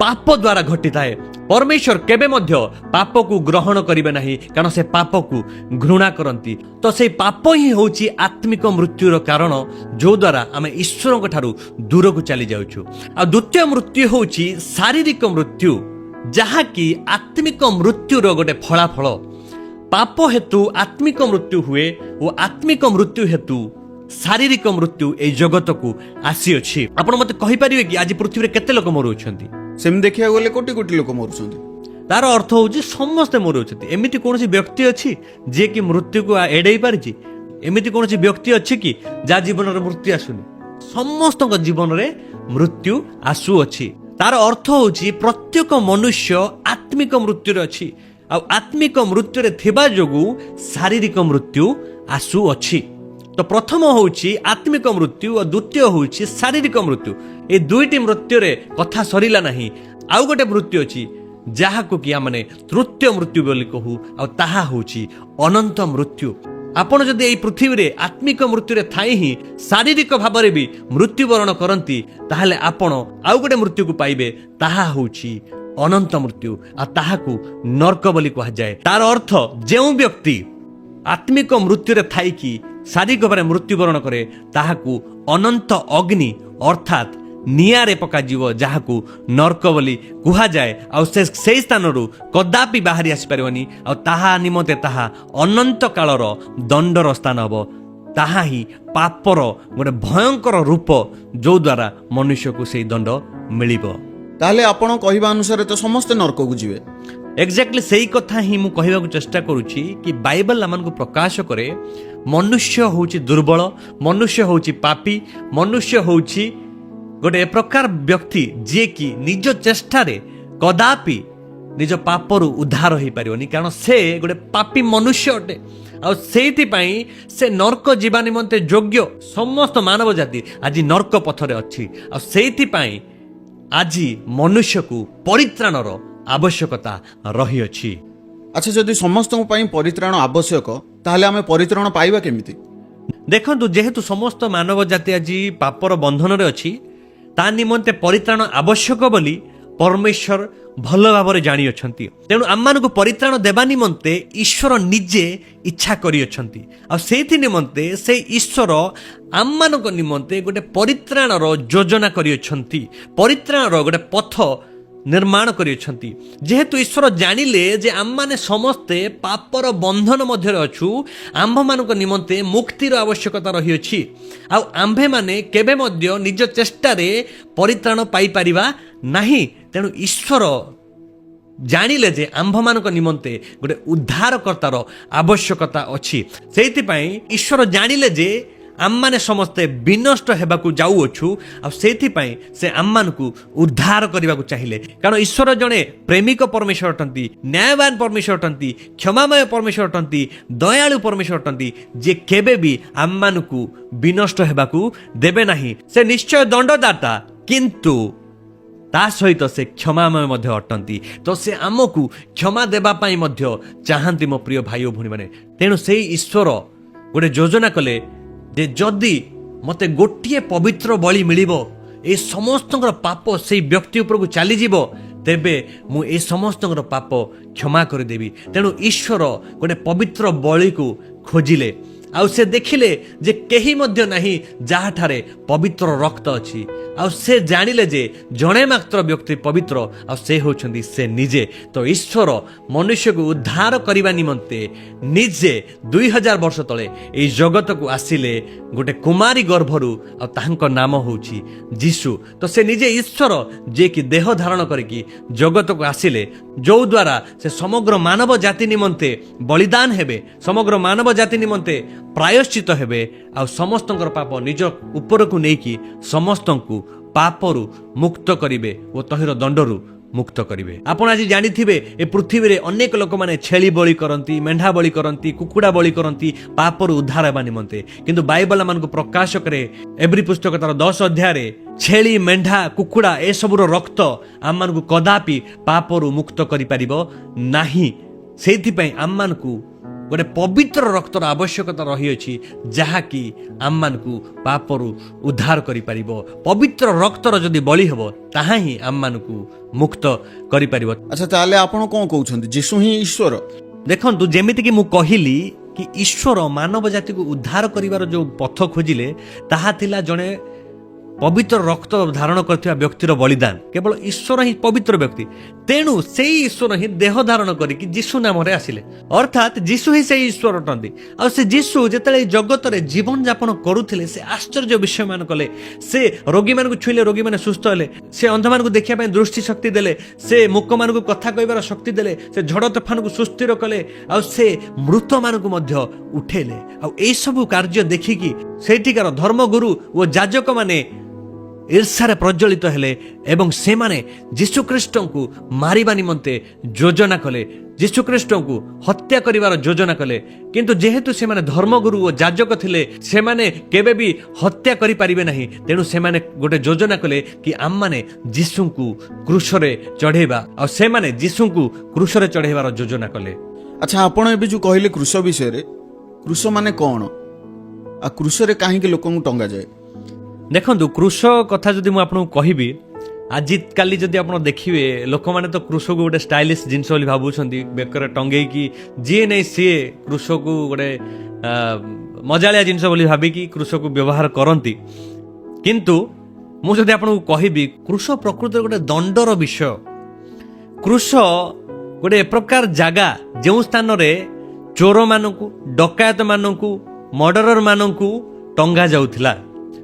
ପାପ ଦ୍ୱାରା ଘଟିଥାଏ। ପରମେଶ୍ୱର କେବେ ମଧ୍ୟ ପାପକୁ ଗ୍ରହଣ କରିବେ ନାହିଁ, କାରଣ ସେ ପାପକୁ ଘୃଣା କରନ୍ତି। ତ ସେଇ ପାପ ହିଁ ହେଉଛି ଆତ୍ମିକ ମୃତ୍ୟୁର କାରଣ, ଯୋଉଦ୍ୱାରା ଆମେ ଈଶ୍ୱରଙ୍କ ଠାରୁ ଦୂରକୁ ଚାଲି ଯାଉଛୁ। ଆଉ ଦ୍ୱିତୀୟ ମୃତ୍ୟୁ ହେଉଛି ଶାରୀରିକ ମୃତ୍ୟୁ, ଯାହାକି ଆତ୍ମିକ ମୃତ୍ୟୁର ଗୋଟେ ଫଳାଫଳ। ପାପ ହେତୁ ଆତ୍ମିକ ମୃତ୍ୟୁ ହୁଏ ଓ ଆତ୍ମିକ ମୃତ୍ୟୁ ହେତୁ ଶାରୀରିକ ମୃତ୍ୟୁ ଏଇ ଜଗତକୁ ଆସିଅଛି। ଆପଣ ମୋତେ କହିପାରିବେ କି ଆଜି ପୃଥିବୀରେ କେତେ ଲୋକ ମରୁଅଛନ୍ତି? ସେମିତି ଦେଖିବାକୁ ଗଲେ କୋଟି କୋଟି ଲୋକ ମରୁଛନ୍ତି। ତାର ଅର୍ଥ ହେଉଛି ସମସ୍ତେ ମରୁଅଛନ୍ତି। ଏମିତି କୌଣସି ବ୍ୟକ୍ତି ଅଛି ଯିଏକି ମୃତ୍ୟୁକୁ ଏଡେଇ ପାରିଛି? ଏମିତି କୌଣସି ବ୍ୟକ୍ତି ଅଛି କି ଯାହା ଜୀବନରେ ମୃତ୍ୟୁ ଆସୁନି? ସମସ୍ତଙ୍କ ଜୀବନରେ ମୃତ୍ୟୁ ଆସୁଅଛି। ତାର ଅର୍ଥ ହେଉଛି ପ୍ରତ୍ୟେକ ମନୁଷ୍ୟ ଆତ୍ମିକ ମୃତ୍ୟୁରେ ଅଛି, ଆଉ ଆତ୍ମିକ ମୃତ୍ୟୁରେ ଥିବା ଯୋଗୁଁ ଶାରୀରିକ ମୃତ୍ୟୁ ଆସୁଅଛି। ତ ପ୍ରଥମ ହେଉଛି ଆତ୍ମିକ ମୃତ୍ୟୁ ଓ ଦ୍ୱିତୀୟ ହେଉଛି ଶାରୀରିକ ମୃତ୍ୟୁ। ଏ ଦୁଇଟି ମୃତ୍ୟୁରେ କଥା ସରିଲା ନାହିଁ। ଆଉ ଗୋଟେ ମୃତ୍ୟୁ ଅଛି, ଯାହାକୁ କି ଆମେ ତୃତୀୟ ମୃତ୍ୟୁ ବୋଲି କହୁ, ଆଉ ତାହା ହେଉଛି ଅନନ୍ତ ମୃତ୍ୟୁ। ଆପଣ ଯଦି ଏଇ ପୃଥିବୀରେ ଆତ୍ମିକ ମୃତ୍ୟୁରେ ଥାଇ ହିଁ ଶାରୀରିକ ଭାବରେ ବି ମୃତ୍ୟୁବରଣ କରନ୍ତି, ତାହେଲେ ଆପଣ ଆଉ ଗୋଟେ ମୃତ୍ୟୁକୁ ପାଇବେ। ତାହା ହେଉଛି ଅନନ୍ତ ମୃତ୍ୟୁ, ଆଉ ତାହାକୁ ନର୍କ ବୋଲି କୁହାଯାଏ। ତାର ଅର୍ଥ ଯେଉଁ ବ୍ୟକ୍ତି ଆତ୍ମିକ ମୃତ୍ୟୁରେ ଥାଇକି ଶାରୀରିକ ଭାବରେ ମୃତ୍ୟୁବରଣ କରେ, ତାହାକୁ ଅନନ୍ତ ଅଗ୍ନି ଅର୍ଥାତ୍ ନିଆଁରେ ପକାଯିବ, ଯାହାକୁ ନର୍କ ବୋଲି କୁହାଯାଏ। ଆଉ ସେ ସେଇ ସ୍ଥାନରୁ କଦାପି ବାହାରି ଆସିପାରିବନି, ଆଉ ତାହା ନିମନ୍ତେ ତାହା ଅନନ୍ତ କାଳର ଦଣ୍ଡର ସ୍ଥାନ ହେବ। ତାହା ହିଁ ପାପର ଗୋଟେ ଭୟଙ୍କର ରୂପ, ଯୋଉଦ୍ୱାରା ମନୁଷ୍ୟକୁ ସେଇ ଦଣ୍ଡ ମିଳିବ। ତାହେଲେ ଆପଣ କହିବା ଅନୁସାରେ ତ ସମସ୍ତେ ନର୍କକୁ ଯିବେ। ଏକ୍ଜାକ୍ଟଲି ସେଇ କଥା ହିଁ ମୁଁ କହିବାକୁ ଚେଷ୍ଟା କରୁଛି କି ବାଇବଲ ଆମମାନଙ୍କୁ ପ୍ରକାଶ କରେ, ମନୁଷ୍ୟ ହେଉଛି ଦୁର୍ବଳ, ମନୁଷ୍ୟ ହେଉଛି ପାପୀ, ମନୁଷ୍ୟ ହେଉଛି ଗୋଟେ ଏ ପ୍ରକାର ବ୍ୟକ୍ତି ଯିଏକି ନିଜ ଚେଷ୍ଟାରେ କଦାପି ନିଜ ପାପରୁ ଉଦ୍ଧାର ହେଇପାରିବନି, କାରଣ ସେ ଗୋଟେ ପାପୀ ମନୁଷ୍ୟ ଅଟେ। ଆଉ ସେଇଥିପାଇଁ ସେ ନର୍କ ଯିବା ନିମନ୍ତେ ଯୋଗ୍ୟ। ସମସ୍ତ ମାନବ ଜାତି ଆଜି ନର୍କ ପଥରେ ଅଛି, ଆଉ ସେଇଥିପାଇଁ ଆଜି ମନୁଷ୍ୟକୁ ପରିତ୍ରାଣର ଆବଶ୍ୟକତା ରହିଅଛି। ଆଚ୍ଛା, ଯଦି ସମସ୍ତଙ୍କ ପାଇଁ ପରିତ୍ରାଣ ଆବଶ୍ୟକ, ତାହେଲେ ଆମେ ପରିତ୍ରାଣ ପାଇବା କେମିତି? ଦେଖନ୍ତୁ, ଯେହେତୁ ସମସ୍ତ ମାନବ ଜାତି ଆଜି ପାପର ବନ୍ଧନରେ ଅଛି, ତା ନିମନ୍ତେ ପରିତ୍ରାଣ ଆବଶ୍ୟକ ବୋଲି ପରମେଶ୍ୱର ଭଲ ଭାବରେ ଜାଣିଅଛନ୍ତି। ତେଣୁ ଆମମାନଙ୍କୁ ପରିତ୍ରାଣ ଦେବା ନିମନ୍ତେ ଈଶ୍ୱର ନିଜେ ଇଚ୍ଛା କରିଅଛନ୍ତି। ଆଉ ସେଇଥି ନିମନ୍ତେ ସେଇ ଈଶ୍ୱର ଆମମାନଙ୍କ ନିମନ୍ତେ ଗୋଟେ ପରିତ୍ରାଣର ଯୋଜନା କରିଅଛନ୍ତି, ପରିତ୍ରାଣର ଗୋଟେ ପଥ ନିର୍ମାଣ କରିଅଛନ୍ତି। ଯେହେତୁ ଈଶ୍ୱର ଜାଣିଲେ ଯେ ଆମମାନେ ସମସ୍ତେ ପାପର ବନ୍ଧନ ମଧ୍ୟରେ ଅଛୁ, ଆମ୍ଭମାନଙ୍କ ନିମନ୍ତେ ମୁକ୍ତିର ଆବଶ୍ୟକତା ରହିଅଛି, ଆଉ ଆମ୍ଭେମାନେ କେବେ ମଧ୍ୟ ନିଜ ଚେଷ୍ଟାରେ ପରିତ୍ରାଣ ପାଇପାରିବା ନାହିଁ। ତେଣୁ ଈଶ୍ୱର ଜାଣିଲେ ଯେ ଆମ୍ଭମାନଙ୍କ ନିମନ୍ତେ ଗୋଟେ ଉଦ୍ଧାରକର୍ତ୍ତାର ଆବଶ୍ୟକତା ଅଛି। ସେଇଥିପାଇଁ ଈଶ୍ୱର ଜାଣିଲେ ଯେ ଆମମାନେ ସମସ୍ତେ ବିନଷ୍ଟ ହେବାକୁ ଯାଉଅଛୁ, ଆଉ ସେଇଥିପାଇଁ ସେ ଆମମାନଙ୍କୁ ଉଦ୍ଧାର କରିବାକୁ ଚାହିଁଲେ। କାରଣ ଈଶ୍ୱର ଜଣେ ପ୍ରେମିକ ପରମେଶ୍ୱର ଅଟନ୍ତି, ନ୍ୟାୟବାନ ପରମେଶ୍ୱର ଅଟନ୍ତି, କ୍ଷମାମୟ ପରମେଶ୍ୱର ଅଟନ୍ତି, ଦୟାଳୁ ପରମେଶ୍ୱର ଅଟନ୍ତି, ଯିଏ କେବେ ବି ଆମମାନଙ୍କୁ ବିନଷ୍ଟ ହେବାକୁ ଦେବେ ନାହିଁ। ସେ ନିଶ୍ଚୟ ଦଣ୍ଡଦାତା, କିନ୍ତୁ ତା ସହିତ ସେ କ୍ଷମାମୟ ମଧ୍ୟ ଅଟନ୍ତି। ତ ସେ ଆମକୁ କ୍ଷମା ଦେବା ପାଇଁ ମଧ୍ୟ ଚାହାନ୍ତି, ମୋ ପ୍ରିୟ ଭାଇ ଓ ଭଉଣୀମାନେ। ତେଣୁ ସେଇ ଈଶ୍ୱର ଗୋଟେ ଯୋଜନା କଲେ ଯେ ଯଦି ମୋତେ ଗୋଟିଏ ପବିତ୍ର ବଳି ମିଳିବ, ଏ ସମସ୍ତଙ୍କର ପାପ ସେଇ ବ୍ୟକ୍ତି ଉପରକୁ ଚାଲିଯିବ, ତେବେ ମୁଁ ଏ ସମସ୍ତଙ୍କର ପାପ କ୍ଷମା କରିଦେବି। ତେଣୁ ଈଶ୍ୱର ଗୋଟେ ପବିତ୍ର ବଳିକୁ ଖୋଜିଲେ, ଆଉ ସେ ଦେଖିଲେ ଯେ କେହି ମଧ୍ୟ ନାହିଁ ଯାହାଠାରେ ପବିତ୍ର ରକ୍ତ ଅଛି। ଆଉ ସେ ଜାଣିଲେ ଯେ ଜଣେ ମାତ୍ର ବ୍ୟକ୍ତି ପବିତ୍ର, ଆଉ ସେ ହେଉଛନ୍ତି ସେ ନିଜେ। ତ ଈଶ୍ୱର ମନୁଷ୍ୟକୁ ଉଦ୍ଧାର କରିବା ନିମନ୍ତେ ନିଜେ 2000 ବର୍ଷ ତଳେ ଏଇ ଜଗତକୁ ଆସିଲେ ଗୋଟେ କୁମାରୀ ଗର୍ଭରୁ, ଆଉ ତାହାଙ୍କ ନାମ ହେଉଛି ଯୀଶୁ। ତ ସେ ନିଜେ ଈଶ୍ୱର, ଯିଏକି ଦେହ ଧାରଣ କରିକି ଜଗତକୁ ଆସିଲେ, ଯୋଉଦ୍ୱାରା ସେ ସମଗ୍ର ମାନବ ଜାତି ନିମନ୍ତେ ବଳିଦାନ ହେବେ, ସମଗ୍ର ମାନବ ଜାତି ନିମନ୍ତେ ପ୍ରାୟଶ୍ଚିତ ହେବେ, ଆଉ ସମସ୍ତଙ୍କର ପାପ ନିଜ ଉପରକୁ ନେଇକି ସମସ୍ତଙ୍କୁ ପାପରୁ ମୁକ୍ତ କରିବେ ଓ ତହିଁର ଦଣ୍ଡରୁ ମୁକ୍ତ କରିବେ। ଆପଣ ଆଜି ଜାଣିଥିବେ, ଏ ପୃଥିବୀରେ ଅନେକ ଲୋକମାନେ ଛେଳି ବଳି କରନ୍ତି, ମେଣ୍ଢା ବଳି କରନ୍ତି, କୁକୁଡ଼ା ବଳି କରନ୍ତି ପାପରୁ ଉଦ୍ଧାର ହେବା ନିମନ୍ତେ। କିନ୍ତୁ ବାଇବଲ ଆମମାନଙ୍କୁ ପ୍ରକାଶ କରେ ଏବ୍ରୀ ପୁସ୍ତକ ତାର 10 ଅଧ୍ୟାୟରେ, ଛେଳି, ମେଣ୍ଢା, କୁକୁଡ଼ା ଏସବୁର ରକ୍ତ ଆମମାନଙ୍କୁ କଦାପି ପାପରୁ ମୁକ୍ତ କରିପାରିବ ନାହିଁ। ସେଇଥିପାଇଁ ଆମମାନଙ୍କୁ ଗୋଟେ ପବିତ୍ର ରକ୍ତର ଆବଶ୍ୟକତା ରହିଅଛି, ଯାହାକି ଆମମାନଙ୍କୁ ପାପରୁ ଉଦ୍ଧାର କରିପାରିବ। ପବିତ୍ର ରକ୍ତର ଯଦି ବଳି ହେବ, ତାହା ହିଁ ଆମମାନଙ୍କୁ ମୁକ୍ତ କରିପାରିବ। ଆଚ୍ଛା, ତାହେଲେ ଆପଣ କ'ଣ କହୁଛନ୍ତି, ଯୀଶୁ ହିଁ ଈଶ୍ୱର? ଦେଖନ୍ତୁ, ଯେମିତିକି ମୁଁ କହିଲି କି ଈଶ୍ୱର ମାନବ ଜାତିକୁ ଉଦ୍ଧାର କରିବାର ଯେଉଁ ପଥ ଖୋଜିଲେ, ତାହା ଥିଲା ଜଣେ ପବିତ୍ର ରକ୍ତ ଧାରଣ କରିଥିବା ବ୍ୟକ୍ତିର ବଳିଦାନ। କେବଳ ଈଶ୍ୱର ହିଁ ପବିତ୍ର ବ୍ୟକ୍ତି। ତେଣୁ ସେଇ ଈଶ୍ୱର ହିଁ ଦେହ ଧାରଣ କରିକି ଯୀଶୁ ନାମରେ ଆସିଲେ। ଅର୍ଥାତ୍ ଯୀଶୁ ହିଁ ସେଇ ଈଶ୍ୱର ଅଟନ୍ତି। ଆଉ ସେ ଯୀଶୁ ଯେତେବେଳେ ଏଇ ଜଗତରେ ଜୀବନ ଯାପନ କରୁଥିଲେ, ସେ ଆଶ୍ଚର୍ଯ୍ୟ ବିଷୟମାନ କଲେ। ସେ ରୋଗୀମାନଙ୍କୁ ଛୁଇଁଲେ, ରୋଗୀମାନେ ସୁସ୍ଥ ହେଲେ। ସେ ଅନ୍ଧମାନଙ୍କୁ ଦେଖିବା ପାଇଁ ଦୃଷ୍ଟି ଶକ୍ତି ଦେଲେ। ସେ ମୂକମାନଙ୍କୁ କଥା କହିବାର ଶକ୍ତି ଦେଲେ। ସେ ଝଡ଼ ତୋଫାନକୁ ସୁସ୍ଥିର କଲେ ଆଉ ସେ ମୃତମାନଙ୍କୁ ମଧ୍ୟ ଉଠେଇଲେ। ଆଉ ଏଇସବୁ କାର୍ଯ୍ୟ ଦେଖିକି ସେଇଠିକାର ଧର୍ମଗୁରୁ ଓ ଯାଜକମାନେ ଈର୍ଷାରେ ପ୍ରଜ୍ୱଳିତ ହେଲେ ଏବଂ ସେମାନେ ଯୀଶୁଖ୍ରୀଷ୍ଟଙ୍କୁ ମାରିବା ନିମନ୍ତେ ଯୋଜନା କଲେ, ଯୀଶୁଖ୍ରୀଷ୍ଟଙ୍କୁ ହତ୍ୟା କରିବାର ଯୋଜନା କଲେ। କିନ୍ତୁ ଯେହେତୁ ସେମାନେ ଧର୍ମଗୁରୁ ଓ ଯାଜକ ଥିଲେ, ସେମାନେ କେବେ ବି ହତ୍ୟା କରିପାରିବେ ନାହିଁ। ତେଣୁ ସେମାନେ ଗୋଟେ ଯୋଜନା କଲେ କି ଆମମାନେ ଯୀଶୁଙ୍କୁ କ୍ରୁଶରେ ଚଢ଼େଇବା। ଆଉ ସେମାନେ ଯୀଶୁଙ୍କୁ କ୍ରୁଶରେ ଚଢ଼େଇବାର ଯୋଜନା କଲେ। ଆଚ୍ଛା, ଆପଣ ଏବେ ଯୋଉ କହିଲେ କ୍ରୁଶ ବିଷୟରେ, କ୍ରୁଶ ମାନେ କ'ଣ ଆଉ କ୍ରୁଶରେ କାହିଁକି ଲୋକଙ୍କୁ ଟଙ୍ଗାଯାଏ? ଦେଖନ୍ତୁ, କ୍ରୁଶ କଥା ଯଦି ମୁଁ ଆପଣଙ୍କୁ କହିବି, ଆଜିକାଲି ଯଦି ଆପଣ ଦେଖିବେ, ଲୋକମାନେ ତ କ୍ରୁଶକୁ ଗୋଟେ ଷ୍ଟାଇଲିଶ ଜିନିଷ ବୋଲି ଭାବୁଛନ୍ତି। ବେକରେ ଟଙ୍ଗେଇକି ଯିଏ ନେଇ ସିଏ କ୍ରୁଶକୁ ଗୋଟେ ମଜାଳିଆ ଜିନିଷ ବୋଲି ଭାବିକି କ୍ରୁଶକୁ ବ୍ୟବହାର କରନ୍ତି। କିନ୍ତୁ ମୁଁ ଯଦି ଆପଣଙ୍କୁ କହିବି, କ୍ରୁଶ ପ୍ରକୃତରେ ଗୋଟେ ଦଣ୍ଡର ବିଷୟ। କ୍ରୁଶ ଗୋଟେ ଏପ୍ରକାର ଜାଗା, ଯେଉଁ ସ୍ଥାନରେ ଚୋରମାନଙ୍କୁ, ଡକାୟତମାନଙ୍କୁ, ମର୍ଡରରମାନଙ୍କୁ ଟଙ୍ଗା ଯାଉଥିଲା।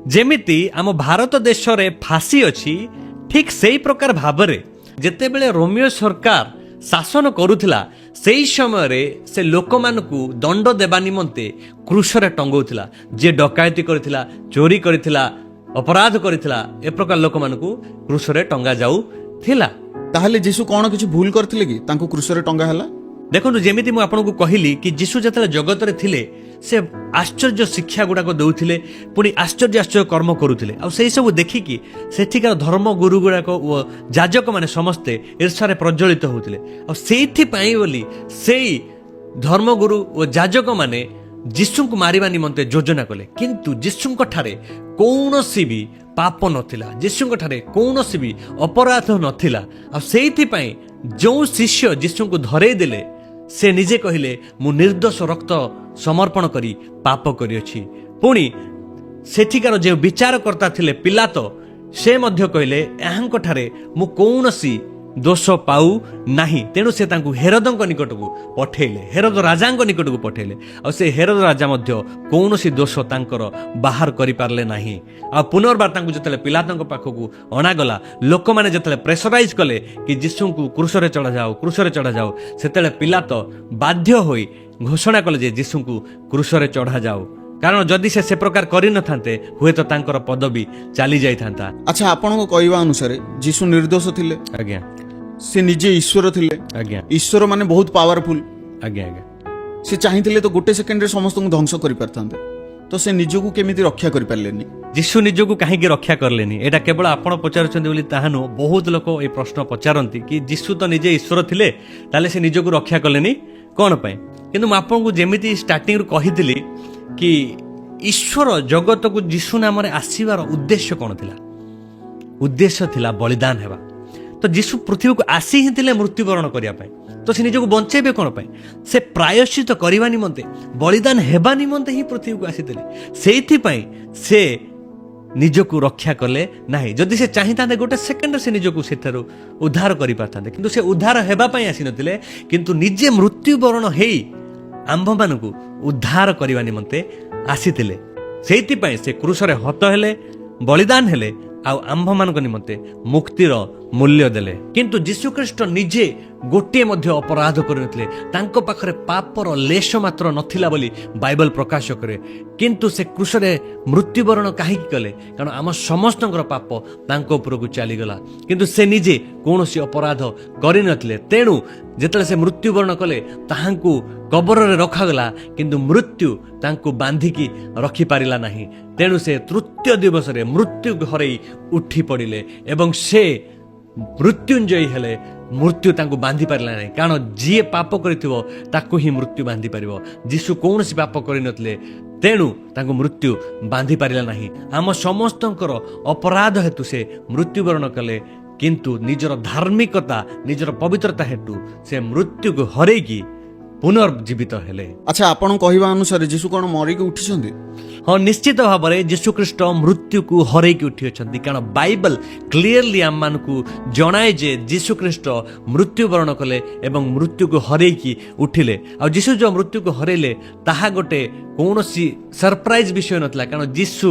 ଯେମିତି ଆମ ଭାରତ ଦେଶରେ ଫାଶୀ ଅଛି, ଠିକ୍ ସେଇ ପ୍ରକାର ଭାବରେ ଯେତେବେଳେ ରୋମିଓ ସରକାର ଶାସନ କରୁଥିଲା, ସେଇ ସମୟରେ ସେ ଲୋକମାନଙ୍କୁ ଦଣ୍ଡ ଦେବା ନିମନ୍ତେ କ୍ରୁଶରେ ଟଙ୍ଗଉଥିଲା। ଯିଏ ଡକାୟତି କରିଥିଲା, ଚୋରି କରିଥିଲା, ଅପରାଧ କରିଥିଲା, ଏ ପ୍ରକାର ଲୋକମାନଙ୍କୁ କ୍ରୁଶରେ ଟଙ୍ଗା ଯାଉଥିଲା। ତାହେଲେ ଯୀଶୁ କ'ଣ କିଛି ଭୁଲ କରିଥିଲେ କି ତାଙ୍କୁ କ୍ରୁଶରେ ଟଙ୍ଗା ହେଲା? ଦେଖନ୍ତୁ, ଯେମିତି ମୁଁ ଆପଣଙ୍କୁ କହିଲି କି ଯୀଶୁ ଯେତେବେଳେ ଜଗତରେ ଥିଲେ, ସେ ଆଶ୍ଚର୍ଯ୍ୟ ଶିକ୍ଷା ଗୁଡ଼ାକ ଦେଉଥିଲେ, ପୁଣି ଆଶ୍ଚର୍ଯ୍ୟ ଆଶ୍ଚର୍ଯ୍ୟ କର୍ମ କରୁଥିଲେ। ଆଉ ସେଇ ସବୁ ଦେଖିକି ସେଠିକାର ଧର୍ମ ଗୁରୁ ଗୁଡ଼ାକ ଓ ଯାଜକମାନେ ସମସ୍ତେ ଈର୍ଷାରେ ପ୍ରଜ୍ୱଳିତ ହେଉଥିଲେ। ଆଉ ସେଇଥିପାଇଁ ବୋଲି ସେଇ ଧର୍ମଗୁରୁ ଓ ଯାଜକମାନେ ଯୀଶୁଙ୍କୁ ମାରିବା ନିମନ୍ତେ ଯୋଜନା କଲେ। କିନ୍ତୁ ଯୀଶୁଙ୍କ ଠାରେ କୌଣସି ବି ପାପ ନଥିଲା, ଯୀଶୁଙ୍କ ଠାରେ କୌଣସି ବି ଅପରାଧ ନଥିଲା। ଆଉ ସେଇଥିପାଇଁ ଯେଉଁ ଶିଷ୍ୟ ଯୀଶୁଙ୍କୁ ଧରେଇ ଦେଲେ, ସେ ନିଜେ କହିଲେ, "ମୁଁ ନିର୍ଦ୍ଦୋଷ ରକ୍ତ ସମର୍ପଣ କରି ପାପ କରିଅଛି।" ପୁଣି ସେଠିକାର ଯେଉଁ ବିଚାରକର୍ତ୍ତା ଥିଲେ ପିଲାତ, ସେ ମଧ୍ୟ କହିଲେ, "ଏହାଙ୍କଠାରେ ମୁଁ କୌଣସି ଦୋଷ ପାଉ ନାହିଁ।" ତେଣୁ ସେ ତାଙ୍କୁ ହେରଦଙ୍କ ନିକଟକୁ ପଠେଇଲେ, ହେରଦ ରାଜାଙ୍କ ନିକଟକୁ ପଠେଇଲେ। ଆଉ ସେ ହେରଦ ରାଜା ମଧ୍ୟ କୌଣସି ଦୋଷ ତାଙ୍କର ବାହାର କରିପାରିଲେ ନାହିଁ। ଆଉ ପୁନର୍ବାର ତାଙ୍କୁ ଯେତେବେଳେ ପିଲାତଙ୍କ ପାଖକୁ ଅଣାଗଲା, ଲୋକମାନେ ଯେତେବେଳେ ପ୍ରେସରାଇଜ କଲେ କି ଯୀଶୁଙ୍କୁ କ୍ରୁଶରେ ଚଢ଼ାଯାଉ, କ୍ରୁଶରେ ଚଢ଼ାଯାଉ, ସେତେବେଳେ ପିଲାତ ବାଧ୍ୟ ହୋଇ ଘୋଷଣା କଲେ ଯେ ଯୀଶୁଙ୍କୁ କ୍ରୁଶରେ ଚଢ଼ାଯାଉ। କାରଣ ଯଦି ସେ ସେ ପ୍ରକାର କରିନଥାନ୍ତେ, ହୁଏତ ତାଙ୍କର ପଦବୀ ଚାଲି ଯାଇଥାନ୍ତା। ଆଚ୍ଛା, ଆପଣଙ୍କ କହିବା ଅନୁସାରେ ଯୀଶୁ ନିର୍ଦ୍ଦୋଷ ଥିଲେ। ଆଜ୍ଞା। ସେ ନିଜେ ଈଶ୍ୱର ଥିଲେ। ଆଜ୍ଞା। ଈଶ୍ୱର ମାନେ ବହୁତ ପାୱାରଫୁଲ। ଆଜ୍ଞା ଆଜ୍ଞା ସେ ଚାହିଁଥିଲେ ତ ଗୋଟେ ସେକେଣ୍ଡରେ ସମସ୍ତଙ୍କୁ ଧ୍ୱଂସ କରିପାରିଥାନ୍ତେ। ତ ସେ ନିଜକୁ କେମିତି ରକ୍ଷା କରିପାରିଲେନି? ଯୀଶୁ ନିଜକୁ କାହିଁକି ରକ୍ଷା କଲେନି, ଏଇଟା କେବଳ ଆପଣ ପଚାରୁଛନ୍ତି ବୋଲି ତାହା ନୁହଁ। ବହୁତ ଲୋକ ଏ ପ୍ରଶ୍ନ ପଚାରନ୍ତି କି ଯୀଶୁ ତ ନିଜେ ଈଶ୍ୱର ଥିଲେ, ତାହେଲେ ସେ ନିଜକୁ ରକ୍ଷା କଲେନି କ'ଣ ପାଇଁ? କିନ୍ତୁ ମୁଁ ଆପଣଙ୍କୁ ଯେମିତି ଷ୍ଟାର୍ଟିଂରୁ କହିଥିଲି କି ଈଶ୍ୱର ଜଗତକୁ ଯୀଶୁ ନାମରେ ଆସିବାର ଉଦ୍ଦେଶ୍ୟ କ'ଣ ଥିଲା? ଉଦ୍ଦେଶ୍ୟ ଥିଲା ବଳିଦାନ ହେବା। ତ ଯୀଶୁ ପୃଥିବୀକୁ ଆସି ହିଁ ଥିଲେ ମୃତ୍ୟୁବରଣ କରିବା ପାଇଁ। ତ ସେ ନିଜକୁ ବଞ୍ଚେଇବେ କ'ଣ ପାଇଁ? ସେ ପ୍ରାୟଶ୍ଚିତ କରିବା ନିମନ୍ତେ, ବଳିଦାନ ହେବା ନିମନ୍ତେ ହିଁ ପୃଥିବୀକୁ ଆସିଥିଲେ। ସେଇଥିପାଇଁ ସେ ନିଜକୁ ରକ୍ଷା କଲେ ନାହିଁ। ଯଦି ସେ ଚାହିଁଥାନ୍ତେ, ଗୋଟେ ସେକେଣ୍ଡରେ ସେ ନିଜକୁ ସେଠାରୁ ଉଦ୍ଧାର କରିପାରିଥାନ୍ତେ। କିନ୍ତୁ ସେ ଉଦ୍ଧାର ହେବା ପାଇଁ ଆସିନଥିଲେ, କିନ୍ତୁ ନିଜେ ମୃତ୍ୟୁବରଣ ହେଇ ଆମ୍ଭମାନଙ୍କୁ ଉଦ୍ଧାର କରିବା ନିମନ୍ତେ ଆସିଥିଲେ। ସେଇଥିପାଇଁ ସେ କ୍ରୁଶରେ ହତ ହେଲେ, ବଳିଦାନ ହେଲେ ଆଉ ଆମ୍ଭମାନଙ୍କ ନିମନ୍ତେ ମୁକ୍ତିର ମୂଲ୍ୟ ଦେଲେ। କିନ୍ତୁ ଯୀଶୁଖ୍ରୀଷ୍ଟ ନିଜେ ଗୋଟିଏ ମଧ୍ୟ ଅପରାଧ କରିନଥିଲେ। ତାଙ୍କ ପାଖରେ ପାପର ଲେଶ ମାତ୍ର ନଥିଲା ବୋଲି ବାଇବଲ ପ୍ରକାଶ କରେ। କିନ୍ତୁ ସେ କ୍ରୁଶରେ ମୃତ୍ୟୁବରଣ କାହିଁକି କଲେ? କାରଣ ଆମ ସମସ୍ତଙ୍କର ପାପ ତାଙ୍କ ଉପରକୁ ଚାଲିଗଲା। କିନ୍ତୁ ସେ ନିଜେ କୌଣସି ଅପରାଧ କରିନଥିଲେ। ତେଣୁ ଯେତେବେଳେ ସେ ମୃତ୍ୟୁବରଣ କଲେ, ତାହାଙ୍କୁ କବରରେ ରଖାଗଲା, କିନ୍ତୁ ମୃତ୍ୟୁ ତାଙ୍କୁ ବାନ୍ଧିକି ରଖିପାରିଲା ନାହିଁ। ତେଣୁ ସେ ତୃତୀୟ ଦିବସରେ ମୃତ୍ୟୁ ହରେଇ ଉଠି ପଡ଼ିଲେ ଏବଂ ସେ ମୃତ୍ୟୁଞ୍ଜୟୀ ହେଲେ। ମୃତ୍ୟୁ ତାଙ୍କୁ ବାନ୍ଧି ପାରିଲା ନାହିଁ। କାରଣ ଯିଏ ପାପ କରିଥିବ ତାକୁ ହିଁ ମୃତ୍ୟୁ ବାନ୍ଧି ପାରିବ। ଯୀଶୁ କୌଣସି ପାପ କରିନଥିଲେ, ତେଣୁ ତାଙ୍କୁ ମୃତ୍ୟୁ ବାନ୍ଧି ପାରିଲା ନାହିଁ। ଆମ ସମସ୍ତଙ୍କର ଅପରାଧ ହେତୁ ସେ ମୃତ୍ୟୁବରଣ କଲେ, କିନ୍ତୁ ନିଜର ଧାର୍ମିକତା, ନିଜର ପବିତ୍ରତା ହେତୁ ସେ ମୃତ୍ୟୁକୁ ହରେଇକି ପୁନର୍ଜୀବିତ ହେଲେ। ଆଚ୍ଛା, ଆପଣ କହିବା ଅନୁସାରେ ଯୀଶୁ କ'ଣ ମରିକି ଉଠିଛନ୍ତି? ହଁ, ନିଶ୍ଚିତ ଭାବରେ ଯୀଶୁଖ୍ରୀଷ୍ଟ ମୃତ୍ୟୁକୁ ହରେଇକି ଉଠିଅଛନ୍ତି। କାରଣ ବାଇବଲ କ୍ଲିୟରଲି ଆମମାନଙ୍କୁ ଜଣାଏ ଯେ ଯୀଶୁଖ୍ରୀଷ୍ଟ ମୃତ୍ୟୁବରଣ କଲେ ଏବଂ ମୃତ୍ୟୁକୁ ହରେଇକି ଉଠିଲେ। ଆଉ ଯୀଶୁ ଯେଉଁ ମୃତ୍ୟୁକୁ ହରେଇଲେ, ତାହା ଗୋଟେ କୌଣସି ସରପ୍ରାଇଜ ବିଷୟ ନଥିଲା। କାରଣ ଯୀଶୁ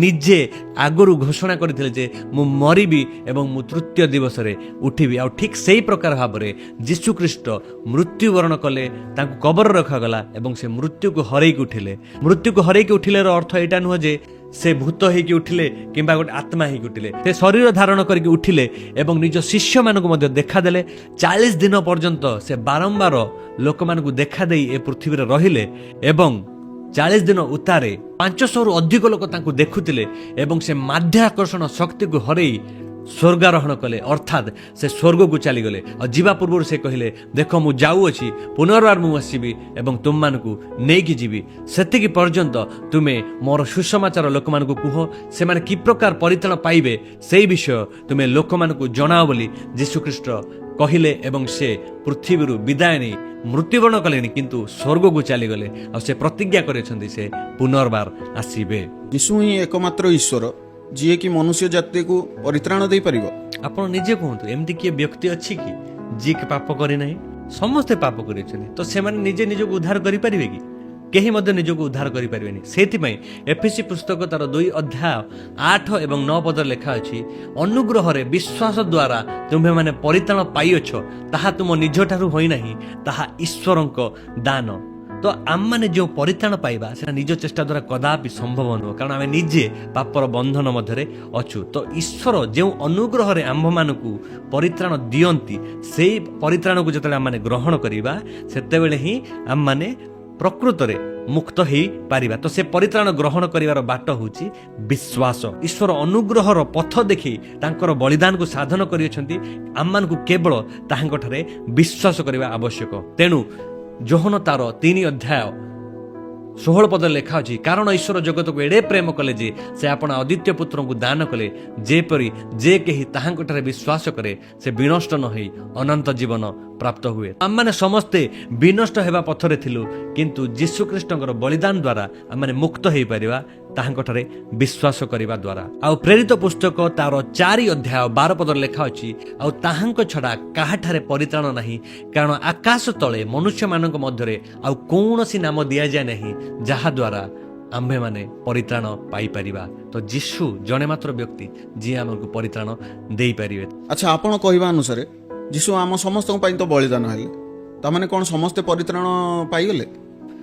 ନିଜେ ଆଗରୁ ଘୋଷଣା କରିଥିଲେ ଯେ ମୁଁ ମରିବି ଏବଂ ମୁଁ ତୃତୀୟ ଦିବସରେ ଉଠିବି। ଆଉ ଠିକ୍ ସେଇ ପ୍ରକାର ଭାବରେ ଯୀଶୁଖ୍ରୀଷ୍ଟ ମୃତ୍ୟୁବରଣ କଲେ, ତାଙ୍କୁ କବର ରଖାଗଲା ଏବଂ ସେ ମୃତ୍ୟୁକୁ ହରେଇକି ଉଠିଲେ। ମୃତ୍ୟୁକୁ ହରେଇକି ଉଠିଲେର ଅର୍ଥ ଏଇଟା ନୁହଁ ଯେ ସେ ଭୂତ ହେଇକି ଉଠିଲେ କିମ୍ବା ଗୋଟେ ଆତ୍ମା ହେଇକି ଉଠିଲେ। ସେ ଶରୀର ଧାରଣ କରିକି ଉଠିଲେ ଏବଂ ନିଜ ଶିଷ୍ୟମାନଙ୍କୁ ମଧ୍ୟ ଦେଖାଦେଲେ। 40 ଦିନ ପର୍ଯ୍ୟନ୍ତ ସେ ବାରମ୍ବାର ଲୋକମାନଙ୍କୁ ଦେଖାଦେଇ ଏ ପୃଥିବୀରେ ରହିଲେ ଏବଂ 40 ଦିନ ଉତ୍ତାରେ 500ରୁ ଅଧିକ ଲୋକ ତାଙ୍କୁ ଦେଖୁଥିଲେ ଏବଂ ସେ ମାଧ୍ୟାକର୍ଷଣ ଶକ୍ତିକୁ ହରେଇ ସ୍ୱର୍ଗାରୋହଣ କଲେ, ଅର୍ଥାତ୍ ସେ ସ୍ୱର୍ଗକୁ ଚାଲିଗଲେ। ଆଉ ଯିବା ପୂର୍ବରୁ ସେ କହିଲେ, ଦେଖ, ମୁଁ ଯାଉଅଛି, ପୁନର୍ବାର ମୁଁ ଆସିବି ଏବଂ ତୁମମାନଙ୍କୁ ନେଇକି ଯିବି। ସେତିକି ପର୍ଯ୍ୟନ୍ତ ତୁମେ ମୋର ସୁସମାଚାର ଲୋକମାନଙ୍କୁ କୁହ। ସେମାନେ କି ପ୍ରକାର ପରିତ୍ରାଣ ପାଇବେ, ସେଇ ବିଷୟ ତୁମେ ଲୋକମାନଙ୍କୁ ଜଣାଅ ବୋଲି ଯୀଶୁଖ୍ରୀଷ୍ଟ କହିଲେ। ଏବଂ ସେ ପୃଥିବୀରୁ ବିଦାୟ ନେଇ ମୃତ୍ୟୁବରଣ କଲେନି, କିନ୍ତୁ ସ୍ୱର୍ଗକୁ ଚାଲିଗଲେ। ଆଉ ସେ ପ୍ରତିଜ୍ଞା କରିଛନ୍ତି, ସେ ପୁନର୍ବାର ଆସିବେ। ଯୀଶୁ ହିଁ ଏକମାତ୍ର ଈଶ୍ୱର, ଯିଏକି ମନୁଷ୍ୟ ଜାତିକୁ ପରିତ୍ରାଣ ଦେଇପାରିବ? ଆପଣ ନିଜେ କୁହନ୍ତୁ, ଏମିତି କିଏ ବ୍ୟକ୍ତି ଅଛି କି ଯିଏକି ପାପ କରିନାହିଁ? ସମସ୍ତେ ପାପ କରିଅଛନ୍ତି। ତ ସେମାନେ ନିଜେ ନିଜକୁ ଉଦ୍ଧାର କରିପାରିବେ କି? କେହି ମଧ୍ୟ ନିଜକୁ ଉଦ୍ଧାର କରିପାରିବେନି। ସେଇଥିପାଇଁ ଏଫିସି ପୁସ୍ତକ ତାର 2 ଅଧ୍ୟାୟ 8 ଏବଂ 9 ପଦରେ ଲେଖା ଅଛି, ଅନୁଗ୍ରହରେ ବିଶ୍ୱାସ ଦ୍ୱାରା ତୁମ୍ଭେମାନେ ପରିତ୍ରାଣ ପାଇଅଛ, ତାହା ତୁମ ନିଜଠାରୁ ହୋଇନାହିଁ, ତାହା ଈଶ୍ୱରଙ୍କ ଦାନ। ତ ଆମମାନେ ଯେଉଁ ପରିତ୍ରାଣ ପାଇବା, ସେଟା ନିଜ ଚେଷ୍ଟା ଦ୍ୱାରା କଦାପି ସମ୍ଭବ ନୁହଁ। କାରଣ ଆମେ ନିଜେ ପାପର ବନ୍ଧନ ମଧ୍ୟରେ ଅଛୁ। ତ ଈଶ୍ୱର ଯେଉଁ ଅନୁଗ୍ରହରେ ଆମ୍ଭମାନଙ୍କୁ ପରିତ୍ରାଣ ଦିଅନ୍ତି, ସେଇ ପରିତ୍ରାଣକୁ ଯେତେବେଳେ ଆମମାନେ ଗ୍ରହଣ କରିବା, ସେତେବେଳେ ହିଁ ଆମମାନେ ପ୍ରକୃତରେ ମୁକ୍ତ ହେଇପାରିବା। ତ ସେ ପରିତ୍ରାଣ ଗ୍ରହଣ କରିବାର ବାଟ ହେଉଛି ବିଶ୍ୱାସ। ଈଶ୍ୱର ଅନୁଗ୍ରହର ପଥ ଦେଖି ତାଙ୍କର ବଳିଦାନକୁ ସାଧନ କରିଅଛନ୍ତି। ଆମମାନଙ୍କୁ କେବଳ ତାହାଙ୍କଠାରେ ବିଶ୍ୱାସ କରିବା ଆବଶ୍ୟକ। ତେଣୁ ଯୋହନ ତାର 3 ଅଧ୍ୟାୟ 16 ପଦରେ ଲେଖା ଅଛି, କାରଣ ଈଶ୍ୱର ଜଗତକୁ ଏଡ଼େ ପ୍ରେମ କଲେ ଯେ ସେ ଆପଣା ଅଦ୍ୱିତୀୟ ପୁତ୍ରଙ୍କୁ ଦାନ କଲେ, ଯେପରି ଯେ କେହି ତାହାଙ୍କଠାରେ ବିଶ୍ୱାସ କରେ, ସେ ବିନଷ୍ଟ ନ ହେଇ ଅନନ୍ତ ଜୀବନ ପ୍ରାପ୍ତ ହୁଏ। ଆମମାନେ ସମସ୍ତେ ବିନଷ୍ଟ ହେବା ପଥରେ ଥିଲୁ, କିନ୍ତୁ ଯୀଶୁଖ୍ରୀଷ୍ଟଙ୍କର ବଳିଦାନ ଦ୍ୱାରା ଆମମାନେ ମୁକ୍ତ ହେଇପାରିବା, ତାହାଙ୍କଠାରେ ବିଶ୍ୱାସ କରିବା ଦ୍ୱାରା। ଆଉ ପ୍ରେରିତ ପୁସ୍ତକ ତାର 4 ଅଧ୍ୟାୟ 12 ପଦରେ ଲେଖା ଅଛି, ଆଉ ତାହାଙ୍କ ଛଡ଼ା କାହାଠାରେ ପରିତ୍ରାଣ ନାହିଁ, କାରଣ ଆକାଶ ତଳେ ମନୁଷ୍ୟମାନଙ୍କ ମଧ୍ୟରେ ଆଉ କୌଣସି ନାମ ଦିଆଯାଏ ନାହିଁ, ଯାହାଦ୍ୱାରା ଆମ୍ଭେମାନେ ପରିତ୍ରାଣ ପାଇପାରିବା। ତ ଯୀଶୁ ଜଣେ ମାତ୍ର ବ୍ୟକ୍ତି, ଯିଏ ଆମକୁ ପରିତ୍ରାଣ ଦେଇପାରିବେ। ଆଚ୍ଛା, ଆପଣ କହିବା ଅନୁସାରେ ଯୀଶୁ ଆମ ସମସ୍ତଙ୍କ ପାଇଁ ତ ବଳିଦାନ ହେଲେ, ତାମାନେ କ'ଣ ସମସ୍ତେ ପରିତ୍ରାଣ ପାଇଗଲେ?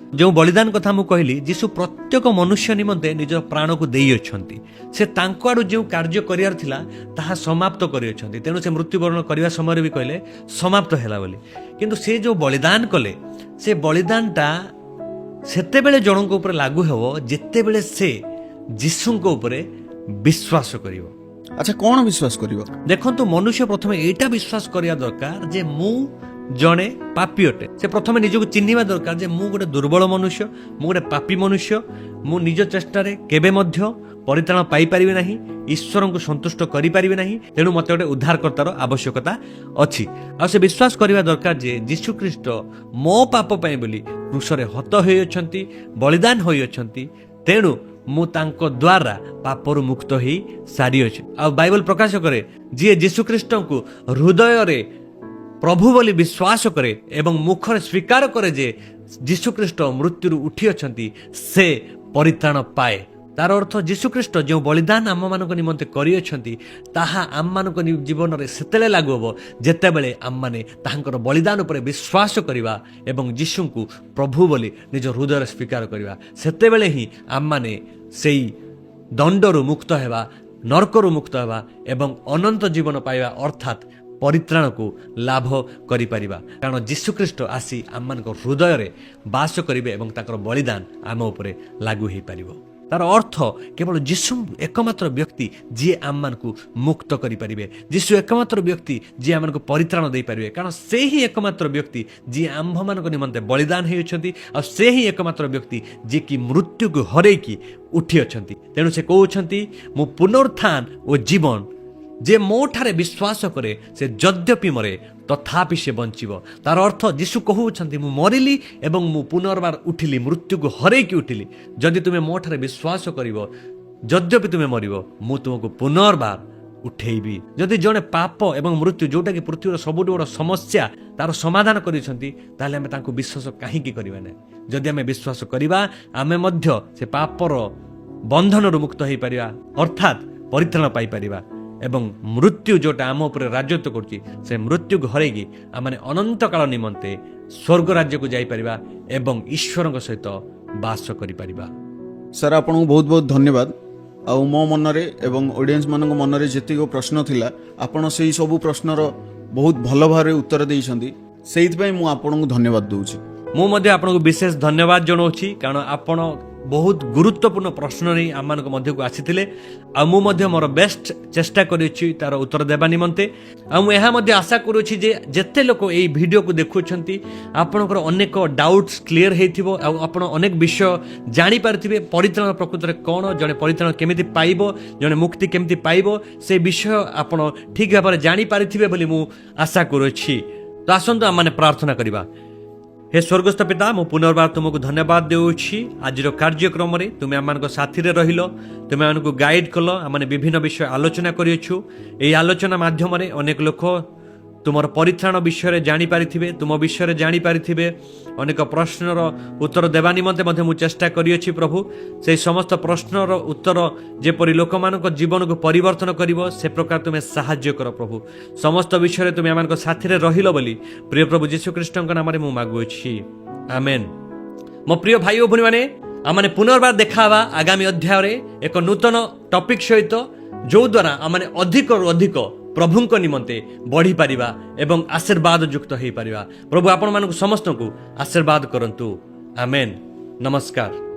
ଯେଉଁ ବଳିଦାନ କଥା ମୁଁ କହିଲି, ଯୀଶୁ ପ୍ରତ୍ୟେକ ମନୁଷ୍ୟ ନିମନ୍ତେ ନିଜ ପ୍ରାଣକୁ ଦେଇଅଛନ୍ତି। ସେ ତାଙ୍କ ଆଡ଼ୁ ଯେଉଁ କାର୍ଯ୍ୟ କରିବାର ଥିଲା, ତାହା ସମାପ୍ତ କରିଅଛନ୍ତି। ତେଣୁ ସେ ମୃତ୍ୟୁବରଣ କରିବା ସମୟରେ ବି କହିଲେ ସମାପ୍ତ ହେଲା ବୋଲି। କିନ୍ତୁ ସେ ଯେଉଁ ବଳିଦାନ କଲେ, ସେ ବଳିଦାନଟା ସେତେବେଳେ ଜଣଙ୍କ ଉପରେ ଲାଗୁ ହେବ, ଯେତେବେଳେ ସେ ଯୀଶୁଙ୍କ ଉପରେ ବିଶ୍ୱାସ କରିବ। ଆଚ୍ଛା, କ'ଣ ବିଶ୍ୱାସ କରିବ? ଦେଖନ୍ତୁ, ମନୁଷ୍ୟ ପ୍ରଥମେ ଏଇଟା ବିଶ୍ୱାସ କରିବା ଦରକାର ଯେ ମୁଁ ଜଣେ ପାପୀ ଅଟେ। ସେ ପ୍ରଥମେ ନିଜକୁ ଚିହ୍ନିବା ଦରକାର ଯେ ମୁଁ ଗୋଟେ ଦୁର୍ବଳ ମନୁଷ୍ୟ, ମୁଁ ଗୋଟେ ପାପୀ ମନୁଷ୍ୟ, ମୁଁ ନିଜ ଚେଷ୍ଟାରେ କେବେ ମଧ୍ୟ ପରିତ୍ରାଣ ପାଇପାରିବି ନାହିଁ, ଈଶ୍ୱରଙ୍କୁ ସନ୍ତୁଷ୍ଟ କରିପାରିବି ନାହିଁ। ତେଣୁ ମୋତେ ଗୋଟେ ଉଦ୍ଧାରକର୍ତ୍ତାର ଆବଶ୍ୟକତା ଅଛି। ଆଉ ସେ ବିଶ୍ୱାସ କରିବା ଦରକାର ଯେ ଯୀଶୁଖ୍ରୀଷ୍ଟ ମୋ ପାପ ପାଇଁ ବୋଲି କ୍ରୁଶରେ ହତ ହୋଇଅଛନ୍ତି, ବଳିଦାନ ହୋଇଅଛନ୍ତି। ତେଣୁ ମୁଁ ତାଙ୍କ ଦ୍ୱାରା ପାପରୁ ମୁକ୍ତ ହେଇ ସାରିଅଛି। ଆଉ ବାଇବଲ ପ୍ରକାଶ କରେ, ଯିଏ ଯୀଶୁଖ୍ରୀଷ୍ଟଙ୍କୁ ହୃଦୟରେ ପ୍ରଭୁ ବୋଲି ବିଶ୍ୱାସ କରେ ଏବଂ ମୁଖରେ ସ୍ୱୀକାର କରେ ଯେ ଯୀଶୁଖ୍ରୀଷ୍ଟ ମୃତ୍ୟୁରୁ ଉଠିଅଛନ୍ତି, ସେ ପରିତ୍ରାଣ ପାଏ। ତାର ଅର୍ଥ, ଯୀଶୁଖ୍ରୀଷ୍ଟ ଯେଉଁ ବଳିଦାନ ଆମମାନଙ୍କ ନିମନ୍ତେ କରିଅଛନ୍ତି, ତାହା ଆମମାନଙ୍କ ଜୀବନରେ ସେତେବେଳେ ଲାଗୁ ହେବ, ଯେତେବେଳେ ଆମମାନେ ତାହାଙ୍କର ବଳିଦାନ ଉପରେ ବିଶ୍ୱାସ କରିବା ଏବଂ ଯୀଶୁଙ୍କୁ ପ୍ରଭୁ ବୋଲି ନିଜ ହୃଦୟରେ ସ୍ୱୀକାର କରିବା। ସେତେବେଳେ ହିଁ ଆମମାନେ ସେଇ ଦଣ୍ଡରୁ ମୁକ୍ତ ହେବା, ନର୍କରୁ ମୁକ୍ତ ହେବା ଏବଂ ଅନନ୍ତ ଜୀବନ ପାଇବା, ଅର୍ଥାତ୍ ପରିତ୍ରାଣକୁ ଲାଭ କରିପାରିବା। କାରଣ ଯୀଶୁଖ୍ରୀଷ୍ଟ ଆସି ଆମମାନଙ୍କ ହୃଦୟରେ ବାସ କରିବେ ଏବଂ ତାଙ୍କର ବଳିଦାନ ଆମ ଉପରେ ଲାଗୁ ହୋଇପାରିବ। ତାର ଅର୍ଥ କେବଳ ଯୀଶୁ ଏକମାତ୍ର ବ୍ୟକ୍ତି ଯିଏ ଆମମାନଙ୍କୁ ମୁକ୍ତ କରିପାରିବେ। ଯୀଶୁ ଏକମାତ୍ର ବ୍ୟକ୍ତି ଯିଏ ଆମମାନଙ୍କୁ ପରିତ୍ରାଣ ଦେଇପାରିବେ, କାରଣ ସେ ହିଁ ଏକମାତ୍ର ବ୍ୟକ୍ତି ଯିଏ ଆମ୍ଭମାନଙ୍କ ନିମନ୍ତେ ବଳିଦାନ ହୋଇଅଛନ୍ତି, ଆଉ ସେ ହିଁ ଏକମାତ୍ର ବ୍ୟକ୍ତି ଯିଏକି ମୃତ୍ୟୁକୁ ହରେଇକି ଉଠିଅଛନ୍ତି। ତେଣୁ ସେ କହୁଛନ୍ତି, ମୁଁ ପୁନରୁତ୍ଥାନ ଓ ଜୀବନ, ଯେ ମୋ ଠାରେ ବିଶ୍ୱାସ କରେ ସେ ଯଦ୍ୟପି ମରେ ତଥାପି ସେ ବଞ୍ଚିବ। ତାର ଅର୍ଥ ଯୀଶୁ କହୁଛନ୍ତି, ମୁଁ ମରିଲି ଏବଂ ମୁଁ ପୁନର୍ବାର ଉଠିଲି, ମୃତ୍ୟୁକୁ ହରେଇକି ଉଠିଲି। ଯଦି ତୁମେ ମୋ ଠାରେ ବିଶ୍ୱାସ କରିବ, ଯଦ୍ୟପି ତୁମେ ମରିବ, ମୁଁ ତୁମକୁ ପୁନର୍ବାର ଉଠେଇବି। ଯଦି ଜଣେ ପାପ ଏବଂ ମୃତ୍ୟୁ, ଯେଉଁଟାକି ପୃଥିବୀର ସବୁଠୁ ବଡ଼ ସମସ୍ୟା, ତାର ସମାଧାନ କରିଛନ୍ତି, ତାହେଲେ ଆମେ ତାଙ୍କୁ ବିଶ୍ୱାସ କାହିଁକି କରିବା ନାହିଁ? ଯଦି ଆମେ ବିଶ୍ୱାସ କରିବା, ଆମେ ମଧ୍ୟ ସେ ପାପର ବନ୍ଧନରୁ ମୁକ୍ତ ହେଇପାରିବା, ଅର୍ଥାତ୍ ପରିତ୍ରାଣ ପାଇପାରିବା ଏବଂ ମୃତ୍ୟୁ ଯେଉଁଟା ଆମ ଉପରେ ରାଜତ୍ୱ କରୁଛି, ସେ ମୃତ୍ୟୁକୁ ହରେଇକି ଆମେ ଅନନ୍ତ କାଳ ନିମନ୍ତେ ସ୍ୱର୍ଗ ରାଜ୍ୟକୁ ଯାଇପାରିବା ଏବଂ ଈଶ୍ୱରଙ୍କ ସହିତ ବାସ କରିପାରିବା। ସାର୍, ଆପଣଙ୍କୁ ବହୁତ ବହୁତ ଧନ୍ୟବାଦ। ଆଉ ମୋ ମନରେ ଏବଂ ଅଡ଼ିଏନ୍ସ ମାନଙ୍କ ମନରେ ଯେତିକି ପ୍ରଶ୍ନ ଥିଲା, ଆପଣ ସେଇ ସବୁ ପ୍ରଶ୍ନର ବହୁତ ଭଲ ଭାବରେ ଉତ୍ତର ଦେଇଛନ୍ତି। ସେଇଥିପାଇଁ ମୁଁ ଆପଣଙ୍କୁ ଧନ୍ୟବାଦ ଦେଉଛି। ମୁଁ ମଧ୍ୟ ଆପଣଙ୍କୁ ବିଶେଷ ଧନ୍ୟବାଦ ଜଣାଉଛି, କାରଣ ଆପଣ ବହୁତ ଗୁରୁତ୍ୱପୂର୍ଣ୍ଣ ପ୍ରଶ୍ନ ନେଇ ଆମମାନଙ୍କ ମଧ୍ୟକୁ ଆସିଥିଲେ ଆଉ ମୁଁ ମଧ୍ୟ ମୋର ବେଷ୍ଟ ଚେଷ୍ଟା କରିଛି ତାର ଉତ୍ତର ଦେବା ନିମନ୍ତେ। ଆଉ ମୁଁ ଏହା ମଧ୍ୟ ଆଶା କରୁଛି ଯେ ଯେତେ ଲୋକ ଏଇ ଭିଡ଼ିଓକୁ ଦେଖୁଛନ୍ତି, ଆପଣଙ୍କର ଅନେକ ଡାଉଟ୍ସ କ୍ଲିୟର ହେଇଥିବ ଆଉ ଆପଣ ଅନେକ ବିଷୟ ଜାଣିପାରିଥିବେ। ପରିତ୍ରାଣ ପ୍ରକୃତରେ କ'ଣ, ଜଣେ ପରିତ୍ରାଣ କେମିତି ପାଇବ, ଜଣେ ମୁକ୍ତି କେମିତି ପାଇବ, ସେ ବିଷୟ ଆପଣ ଠିକ୍ ଭାବରେ ଜାଣିପାରିଥିବେ ବୋଲି ମୁଁ ଆଶା କରୁଅଛି। ତ ଆସନ୍ତୁ ଆମମାନେ ପ୍ରାର୍ଥନା କରିବା। ହେ ସ୍ୱର୍ଗସ୍ଥ ପିତା, ମୁଁ ପୁନର୍ବାର ତୁମକୁ ଧନ୍ୟବାଦ ଦେଉଛି। ଆଜିର କାର୍ଯ୍ୟକ୍ରମରେ ତୁମେ ଆମମାନଙ୍କ ସାଥିରେ ରହିଲ, ତୁମେ ଆମମାନଙ୍କୁ ଗାଇଡ୍ କଲ। ଆମମାନେ ବିଭିନ୍ନ ବିଷୟ ଆଲୋଚନା କରିଅଛୁ। ଏହି ଆଲୋଚନା ମାଧ୍ୟମରେ ଅନେକ ଲୋକ ତୁମର ପରିତ୍ରାଣ ବିଷୟରେ ଜାଣିପାରିଥିବେ, ତୁମ ବିଷୟରେ ଜାଣିପାରିଥିବେ। ଅନେକ ପ୍ରଶ୍ନର ଉତ୍ତର ଦେବା ନିମନ୍ତେ ମଧ୍ୟ ମୁଁ ଚେଷ୍ଟା କରିଅଛି ପ୍ରଭୁ। ସେହି ସମସ୍ତ ପ୍ରଶ୍ନର ଉତ୍ତର ଯେପରି ଲୋକମାନଙ୍କ ଜୀବନକୁ ପରିବର୍ତ୍ତନ କରିବ, ସେ ପ୍ରକାର ତୁମେ ସାହାଯ୍ୟ କର ପ୍ରଭୁ। ସମସ୍ତ ବିଷୟରେ ତୁମେ ଆମମାନଙ୍କ ସାଥିରେ ରହିଲ ବୋଲି ପ୍ରିୟ ପ୍ରଭୁ ଯୀଶୁଖ୍ରୀଷ୍ଟଙ୍କ ନାମରେ ମୁଁ ମାଗୁଅଛି, ଆମେନ୍। ମୋ ପ୍ରିୟ ଭାଇ ଓ ଭଉଣୀମାନେ, ଆମମାନେ ପୁନର୍ବାର ଦେଖା ହେବା ଆଗାମୀ ଅଧ୍ୟାୟରେ ଏକ ନୂତନ ଟପିକ୍ ସହିତ, ଯୋଉଦ୍ୱାରା ଆମମାନେ ଅଧିକରୁ ଅଧିକ ପ୍ରଭୁଙ୍କ ନିମନ୍ତେ ବଢ଼ିପାରିବା ଏବଂ ଆଶୀର୍ବାଦ ଯୁକ୍ତ ହେଇପାରିବା। ପ୍ରଭୁ ଆପଣମାନଙ୍କୁ ସମସ୍ତଙ୍କୁ ଆଶୀର୍ବାଦ କରନ୍ତୁ। ଆମେନ୍। ନମସ୍କାର।